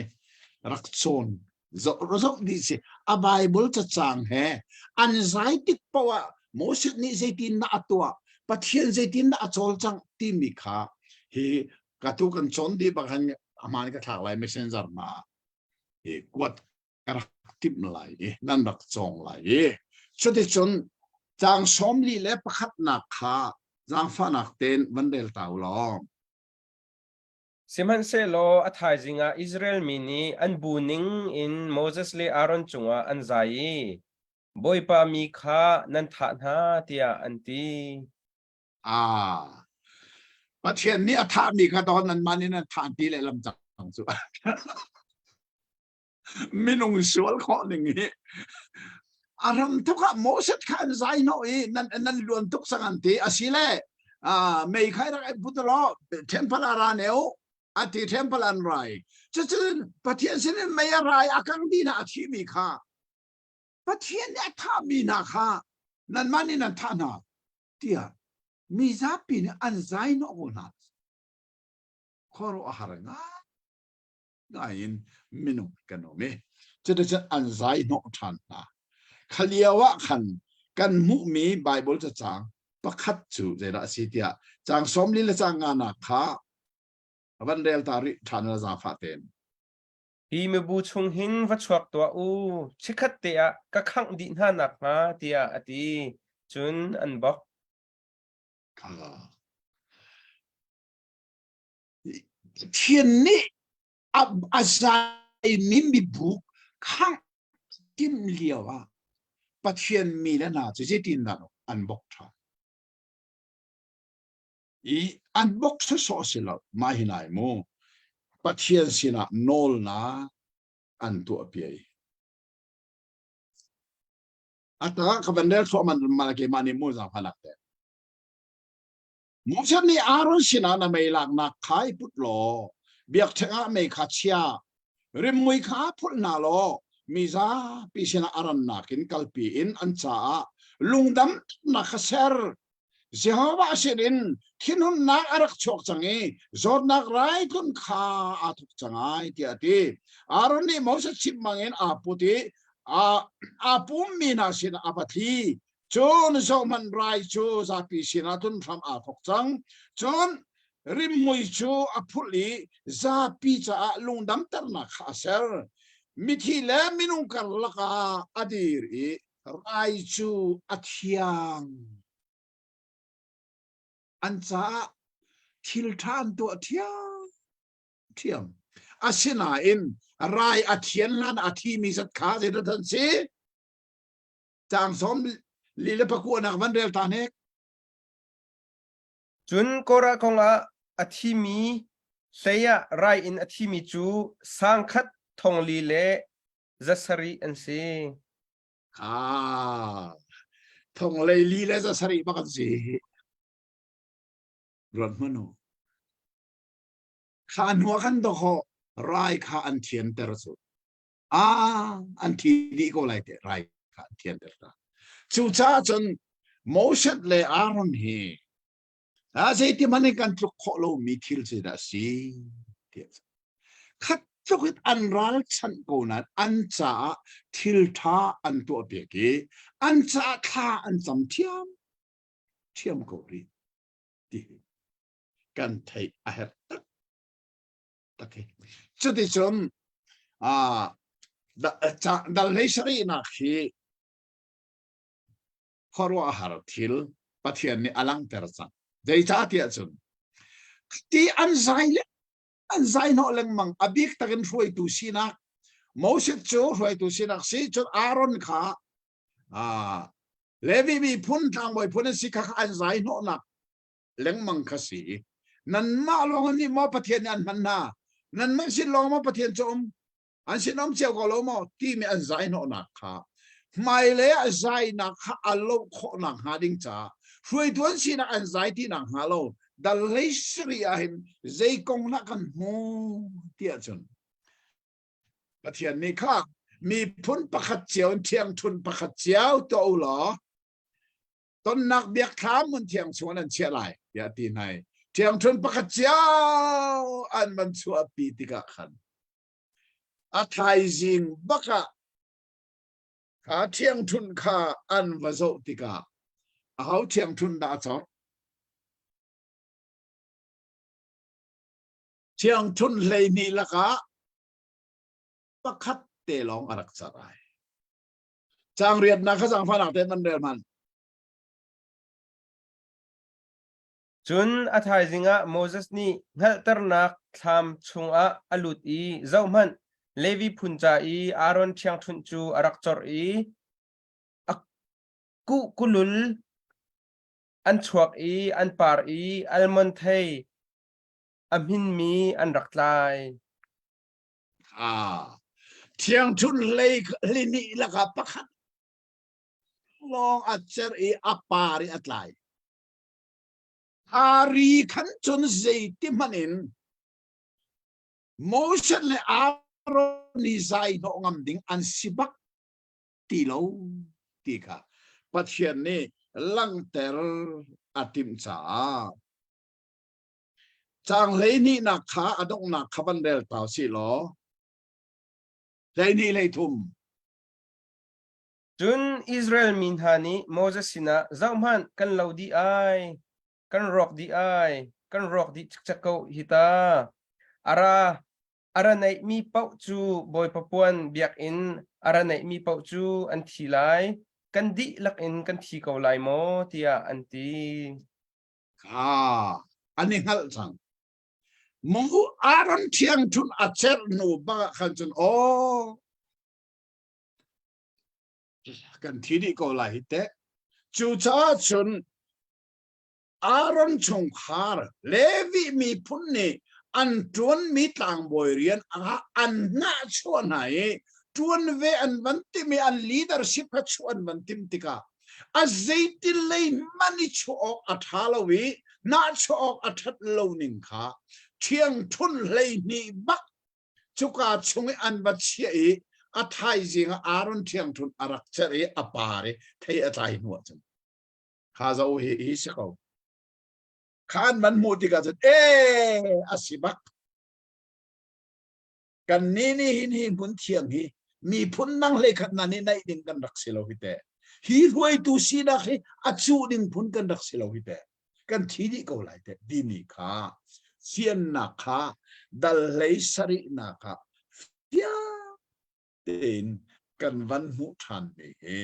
rak cawn zoh zoh dih si a Bible cacang he an zai tik paoh ah Moses nih zeitin dah a tuah Pathian zeitin dah a cawlcangh timi kha hi ka tu kan cawn dih bak han a hmaan ka thlak lai messenger ma hi kuat ka rak timh lai i nan rak cawng lai i cuticun caang sawmli le pakhatnak kha zaangfahnak tein van rel ta u law Sihmanhsehlaw a thaizing ah Israel mi nih an bu ning in Moses le Aaron cungah an zai i, Bawipa mi kha nan thah hna, tiah an ti. Ah, Pathian nih a thahmi kha dawn nanmah nih nan thah ti lehlam cang cu. Minung sual khawh ning hi a ram tuk ah Moses kha an zai hnawh i nan nan luan tuk sang an ti asile mei khai rak ai put lo temple a ra neu ati temple an rai cucun Pathian sin in mei a rai a kang dih na a thi mi kha Pathian nih a thah mi hna kha nanmah nih nan thah hna tiah mi zapi nih an zai hnawh ko hna khuaruah a har ngai ngai in minung kan um i cuticun an zai hnawh ṭhan hna. Kha lio ah khan kan hmuhmi Baibal cacang pakhat cu zeidah a si tiah caang sawmli le caang nganak kha van rel ta rih ṭhan la zaangfah tein. Hi mibu chung hin va chuak tuah u, chikkhat te ah ka khangh dih hna nakhnga, tiah a ti. Cun an bok. Pathian nih a zaimi mibu khangh timh lio ah Pathian mi le hna cu zeitindah an bok ṭhan? I an bok sawsawh si lo, mah hi nai mu. Pathian sinah nawlnak an tuah piai. Ata ka van rel thluahmah mal keimah nih mu zaangfahnak te. Moses nih Aaron sinah na mei laknak kha i put law biakṭheng ah mei kha chia, rimmui kha phulh hna law mi zapi sinah a rannak in kalpi in an caah lungdamnak kha ser. Jehovah sinin thinhunnak a rak chuak cang i zawtnak rai tlun kha aa thawk cang ai tiah a ti. Aaron nih Moses chimh bangin aa put i aa pummi hna sinah a va thli. Cun zohhmanh rai cu zapi sinah tlun hram aa thawk cang. Cun rimhmui cu a phulh i zapi caah lungdamternak kha a ser. Mithi le minung karlak ah a dir i rai cu a thiang. An caah thil ṭha an tuah ṭhiamṭhiam. Asinain rai a thian hlan a thimi zat kha zeidah an si? Caang sawm li le pakuanak van rel ta hnek. Cun Korah kongah a thimi hlei ah rai in a thimi cu sangkhat thongli le zasarih an si. Ah, thong lei li le zasarih bak an si. Ruat hmanh u. Kha hnu ah khan dawkaw rai kha an thianter cu. Ah, an thi dih ko lai te rai kha an thianter hna. Cucaah cun Moses le Aaron hi a zeiti hmanh in kan tluk khawh lomi thil cu dah a si tiah khat tluk in an ralchanh ko nain an caah thil ṭha an tuahpiak i an caah thla an cam ṭhiam ṭhiam ko rih ti kan theih a herh tak tak hi. Cuticun dal hlei sarihnak hi khuaruahhar thil Pathian nih a langhter cang. Zeicahtiah cun. Ti an zai le an zai hnawh lengmang. A bik takin hruaitu sinak Moses cu hruaitu sinak si cun Aaron kha Levi miphun tlangbawi phun an si kha an zai hnawhnak lengmang kha si. Nanmah lawng nih maw Pathian nih an hman hna? Nanmah sin lawng maw Pathian cu um? An sin um cio ko lo maw? Timi an zai hnawhnak kha hmailei ah zainak kha a loh khawhnak hnga ding caah hruaitu an sinak an zai tinak hnga lo dal hlei sarih ah hin zei kong dah kan hmu tiah cun Pathian nih kha miphun pakhat cio in ṭhiangṭhunh pakhat cio tuah u law tonnak biakthlam hmun thiang chung an chiah lai tiah a ti hna i ṭhiangṭhunh pakhat cio an van chuahpi tikah khan a thaizing bak ah kha ṭhiangṭhunh kha an va zoh tikah aho ṭhiangṭhunh dah a cawk? Ṭhiangṭhunh 12 lakah pakhat te lawng a rak car ai. Caang riatnak kha zaangfahnak tein van rel hmanh. Cun a thaizing ah Moses nih hngalhternak thlam chungah a lut i zohhmanh, Levi phun ca i Aaron ṭhiangṭhunh cu a rak corh i a kuhkulul an chuak i an par i almond thei a hminmi an rak tlai. Ah, thiangṭhunh hlei hlihnih lakah pakhat lawng a cer i a par i a tlai. Ari khan cun zeiti hmanh in Moses le Aaron nih zai hnawh ngam ding an si bak ti lo ti kha Pathian nih langhter a timh caah Caang 12nak kha a donghnak kha van rel ta usih law 12 13. Cun Israel mi hna nih Moses sinah, Zohhmanh, kan lo dih ai, kan rawk dih ai, kan rawk dih cikcek ko hi ta. A ra a ra neihmi paoh cu Bawipa puan biakinn a ra neihmi paoh cu an thi lai, kan dihlak in kan thi ko lai maw? tiah an ti. Kha an i hngalh cang. Mu Aaron thiangṭhunh a cerh hnu bak ah khan cun aw kan thi dih ko lai hi teh. Cucaah cun Aaron chungkhar Levi miphun nih an ṭuanmi tlangbawi rian ah an hnahchuah hna i ṭuan ve an van tim i an leadership kha chuah an van tim tikah A zeitin lei hmanh i chuah awk a ṭha lo i nahchuah awk a ṭhat lo ning kha ṭhiangṭhunh 12 bak cuka chung i an va chiah i a thaizing ah Aaron ṭhiangṭhunh a rak cerh i a par i thei a tlai hnu ahcun kha zo hi hi si ko. Kha an van hmuh tikah cun ee a si bak. Kannih nih hin hi hmun thiang hi miphun dang hleikhat hna nih naih ding kan rak si lo hi teh. Hi hruaitu sinak hi a cuh ding phun kan rak si lo hi teh. Kan thi dih ko lai teh timi kha fiannak kha dal hlei sarihnak ah fiang tein kan van hmuh ṭhanmi hi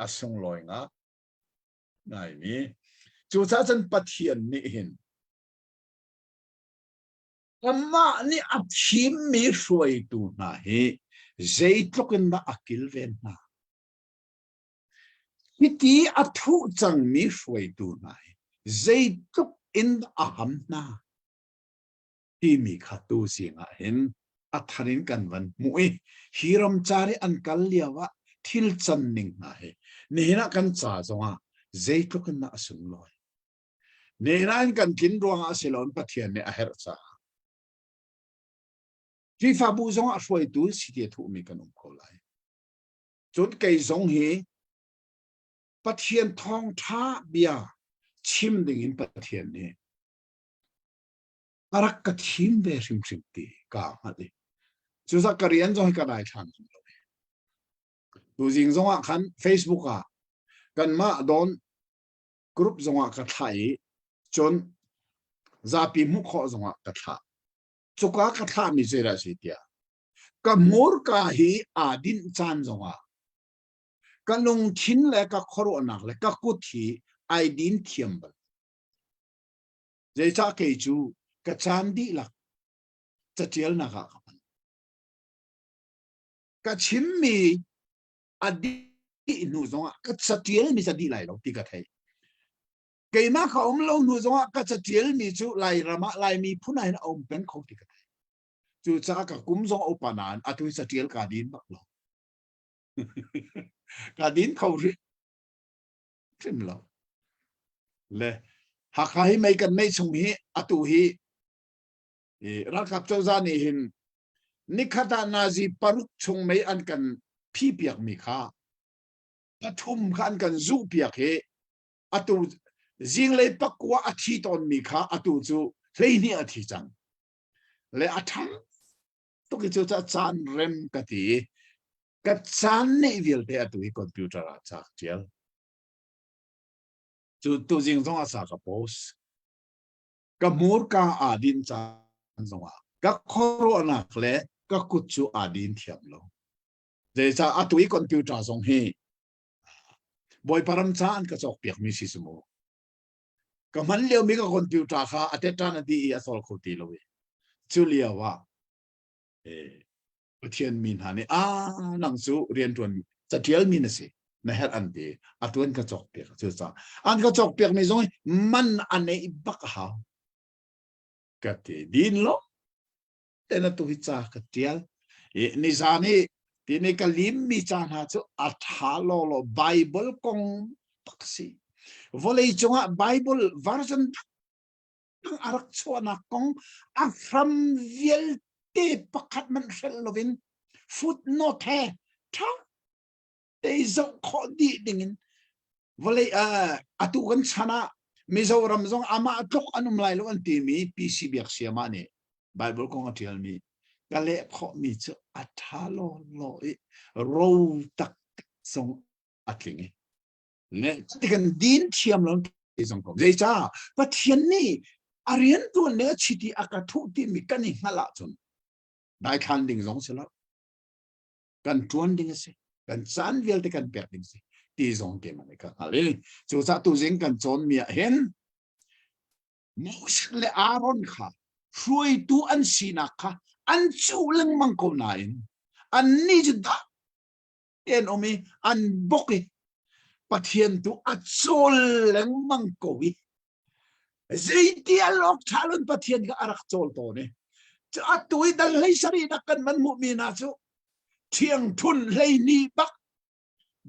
a sunglawi nga ngaimi. Cucaah cun Pathian nih hin Amah nih a thimmi hruaitu hna hi zeitluk in dah a kilven hna. Hiti a thuh cangmi hruaitu hna hi zeitluk in dah a ham hna timi kha tu zing ah hin a thar in kan van hmuh i hi ramcar i an kal lio ah thil can ning hna hi nihin ah kan ca zongah zeitluk in dah a sunglawi. Nihin kan tlin ruangah si loin Pathian nih a herh caah. Khrihfabu zongah hruaitu si ti a thuhmi kan um ko lai. Cun kei zong hi Pathian thawngṭha bia chim dingin Pathian nih a rak ka thim ve hrimhrim ti kaa hngalh i cucaah ka rian zong hi ka daithlan ngam lo. Tuzing zongah khan Facebook ah kanmah dawn group zongah ka thlah i cun zapi hmuh khawh zongah ka thlah. Cuka ka thlahmi zeidah a si tiah ka hmurka hi aa dinh caan zongah ka lungthin le ka khuaruahnak le ka kut hi ai din thiam bal. Zeicah kei cu Ka caan dihlak catialnak ah ka hman. Ka chimmi a dih hnu zongah ka catialmi ca dih lai lo ti ka thei. Keimah ka um lo hnu zongah ka catialmi cu Lairam ah Laimi phun ah hin a um peng kho ti ka thei. Cucaah ka kum zong a upa nain atu hi catial kaa din bak lo. Kaa din kho rih hrim lo. Le Hakha hi mei kan neih chung hi atu hi ralkap cozah nih hin nikhat ah nazi paruk chung mei an kan phi piak mi kha pathum kha an kan zuh piak hi atu zinglei pakua a thi tawn mi kha atu cu 12 a thi cang le a ṭha tuk i cu caan rem ka ti i ka caan neih vialte atu hi computer ah ca ka ṭial. Cu tuzing zong ah ca ka post. Ka hmurka aa din caan zongah ka khuaruahnak le ka kut cu aa din thiam lo. Zeicah atu i computer zong hi Bawipa ram ca an ka cawkpiakmi si cu mu. Ka hman liomi ka computer kha a teṭan a dih i a cawl kho ti lo i cu lio ah Pathian mi hna nih a nang cu rianṭuan caṭial mi na si na herh an ti a tuan ka cawk piak cu ca an ka cawk piak mi zong man a neih bak a hau ka ti din lo ten atu hi ca ka ṭial i nizan hi tini ka lim mi ca hna cu a ṭha law law Bible kong tak si vawlei cungah Bible version a rak chuahnak kong a hram vialte pakhat man hrelh loin footnote he ṭha te zoh khawh dih dingin vawlei atu kan chan ah Mizoram zong amah tluk an um lai lo an timi PC Biaksiama nih Bible kong a ṭialmi ka leh khawhmi cu a ṭha law law i ro tak zong a tling i le kan din thiam lo ti zong ko zeicah Pathian nih a rian tuan le a chiti a ka thuh timi kan i hngalh ahcun daithlan ding zong si lo kan ṭuan ding a si kan caan vialte kan pek ding si ti zong ke man ka hngal i cucaah tuzing kan cawn mi ah hin Moses le Aaron kha hruaitu an sinak kha an cuh lengmang ko nain annih cu dah an um i an bok i Pathian tu a cawl lengmang ko i zeiti al awk ṭha lun Pathian kha a rak cawl tawn i cu atu i dal hlei sarih nak kan van hmuhmi hna cu ṭhiangṭhun 12 bak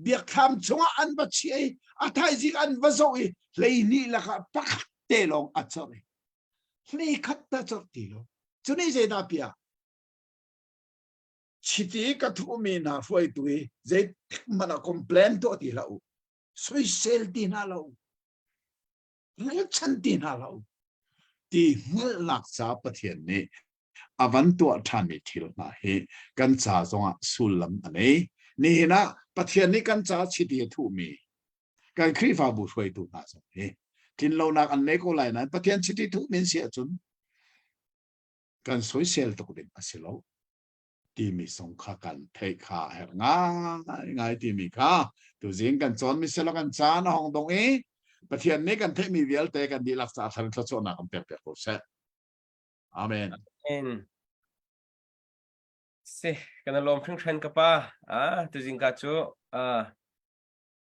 biakthlam chungah an va chiah i a thaizing an va zoh i 12 lakah pakhat te lawng a corh i hlei khat ta corh ti lo cu nih zeidah pia chiti ka thuhmi hna hruaitu hi zeitik hmanh ah complain tuah ti hlah u soisel ti hna lo ralchan ti hna lo ti hngalhnak ca Pathian nih a van tuah ṭhanmi thil hna hi kan ca zongah sullam a nei. Nihin ah Pathian nih kan ca chiti a thuhmi kan Khrihfabu hruaitu hna zong hi tlinlonak an nei ko lai nain Pathian chiti thuhmi an si ahcun kan soisel tuk ding a si lo. timi zong kha kan theih kha a herh ngaingai timi kha tuzing kan cawnmi selaw kan caan a hong dong i Pathian nih kan theihmi vialte kan dihlak caah thar thluachuahnak kan pek piak ko seh. Amen. Amen. Si, kan lawm hringhran ka pa. Ah, tuzing ka cu ah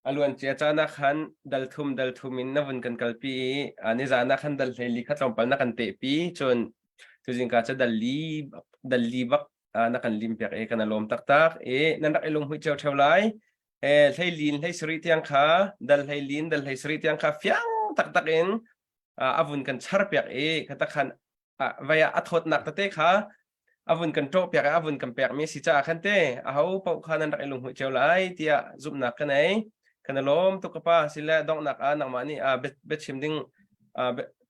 A luancia caan ah khan dal thum dal thum in na vun kan kalpi i nizaan ah khan dal 14 kha tlawmpal na kan tehpi cun tuzingka cu dal li dal li bak na kan lim piak i kan i lawm taktak i nan rak i lunghmuih cio ṭheo lai. Hlei lin hlei sarih tiang kha dal hlei lin dal hlei sarih tiang kha fiang taktak in a vun kan char piak i kha khan vai ah a thawtnak tete kha a vun kan ṭawh piak i a vun kan pekmi a si caah khan te aho paoh kha nan rak i lunghmuih cio lai tiah zumhnak ka nei. Kan i lawm tuk ka pa sile donghnak ah nangmah nih biachim ding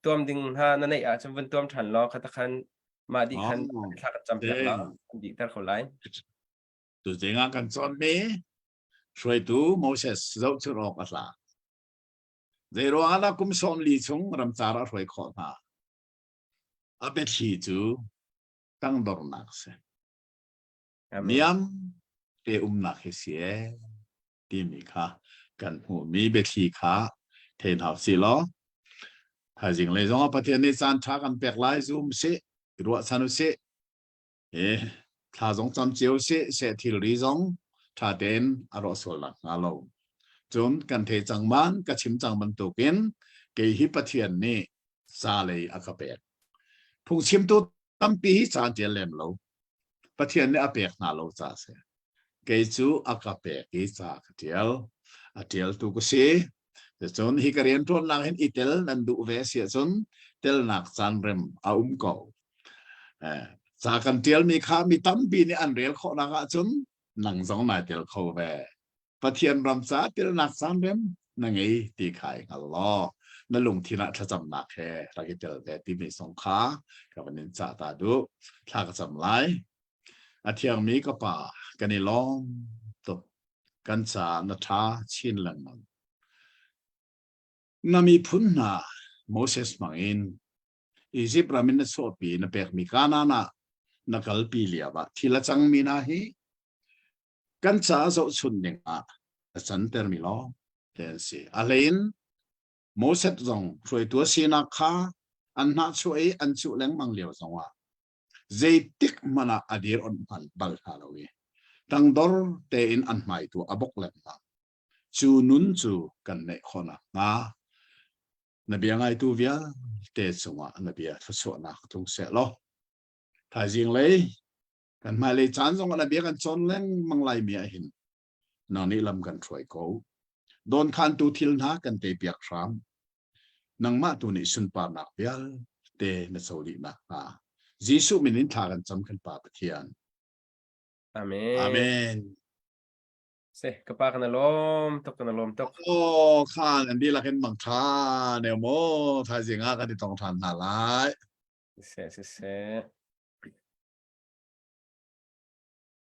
tuam ding hna na neih ahcun vun tuam ṭhan law kha khan mah dih khan thla kan cam piak la kan dihter kho lai. Tuzing ah kan cawnmi hruaitu Moses zohchunh awk a hla. Zeiruang ah dah kum 40 chung ramcar a hruai khawh hna? A biathli cu tangdornak a si. Niam te umnak hi si ee timi kha kan hmuhmi biathli kha thei hna usih law. Thaizing lei zong ah Pathian nih caan ṭha kan pek lai zum sih, i ruahchan u sih. I thla zong cam cio sih, seh thilri zong ṭha tein a rawh sual nak hnga lo. Cun kan thei cang man, ka chim cang bantukin kei hi Pathian nih ca lei a ka pek. Phungchimtu tampi hi ca an ṭial lem lo. Pathian nih a pek hna lo ca a si. Kei cu a ka pek i ca ka ṭial. A ṭialtu ka si. Cun hi ka rianṭuannak hin i tel nan duh ve si ahcun telnak caan rem a um ko. Eh, ca kan ṭialmi kha mi tampi nih an rel khawhnak ahcun nang zong nai tel kho ve. Pathian ram ca telnak caan rem na ngei ti kha i hngal law na lungthin ah thlacamnak he rak i tel ve timi zong kha ka van in cah ta duh. Thla ka cam lai. A thiangmi ka pa, kan i lawm tuk. Kan caah na ṭha chin lengmang. Na miphun hna Moses hmangin Izipt ram in na chuahpi na pekmi Kanaan ah na kalpi lio ah thil a cangmi hna hi kan caah zohchun ding ah a cantermi lawng te an si. A hleiin Moses zong hruaitu a sinak kha an hnahchuah i an cuh lengmang lio zongah zeitik hmanh ah a dir onh hmanh bal hna lo i tangdor tein an hmai tu a bok lengmang. Cu nun cu kan neih khawhnak hnga na bia ngaitu vialte cungah na bia thluachuahnak tlung seh law thaizing lei kan hmailei caan zongah na bia kan cawn lengmang lai mi ah hin nang nih lam kan hruai ko. Dawnkhantu thil hna kan teipiak hram. Nangmah tu nih sunparnak vialte na co dih nakhnga. Jesuh min in thla kan cam kan Pa Pathian. Amen. Amen. Se ka pa kan lawm tuk kan lawm tuk. Oh, khan an dihlak in mang tha ne mo thaizing ah kan i tong than hna lai. Se se se.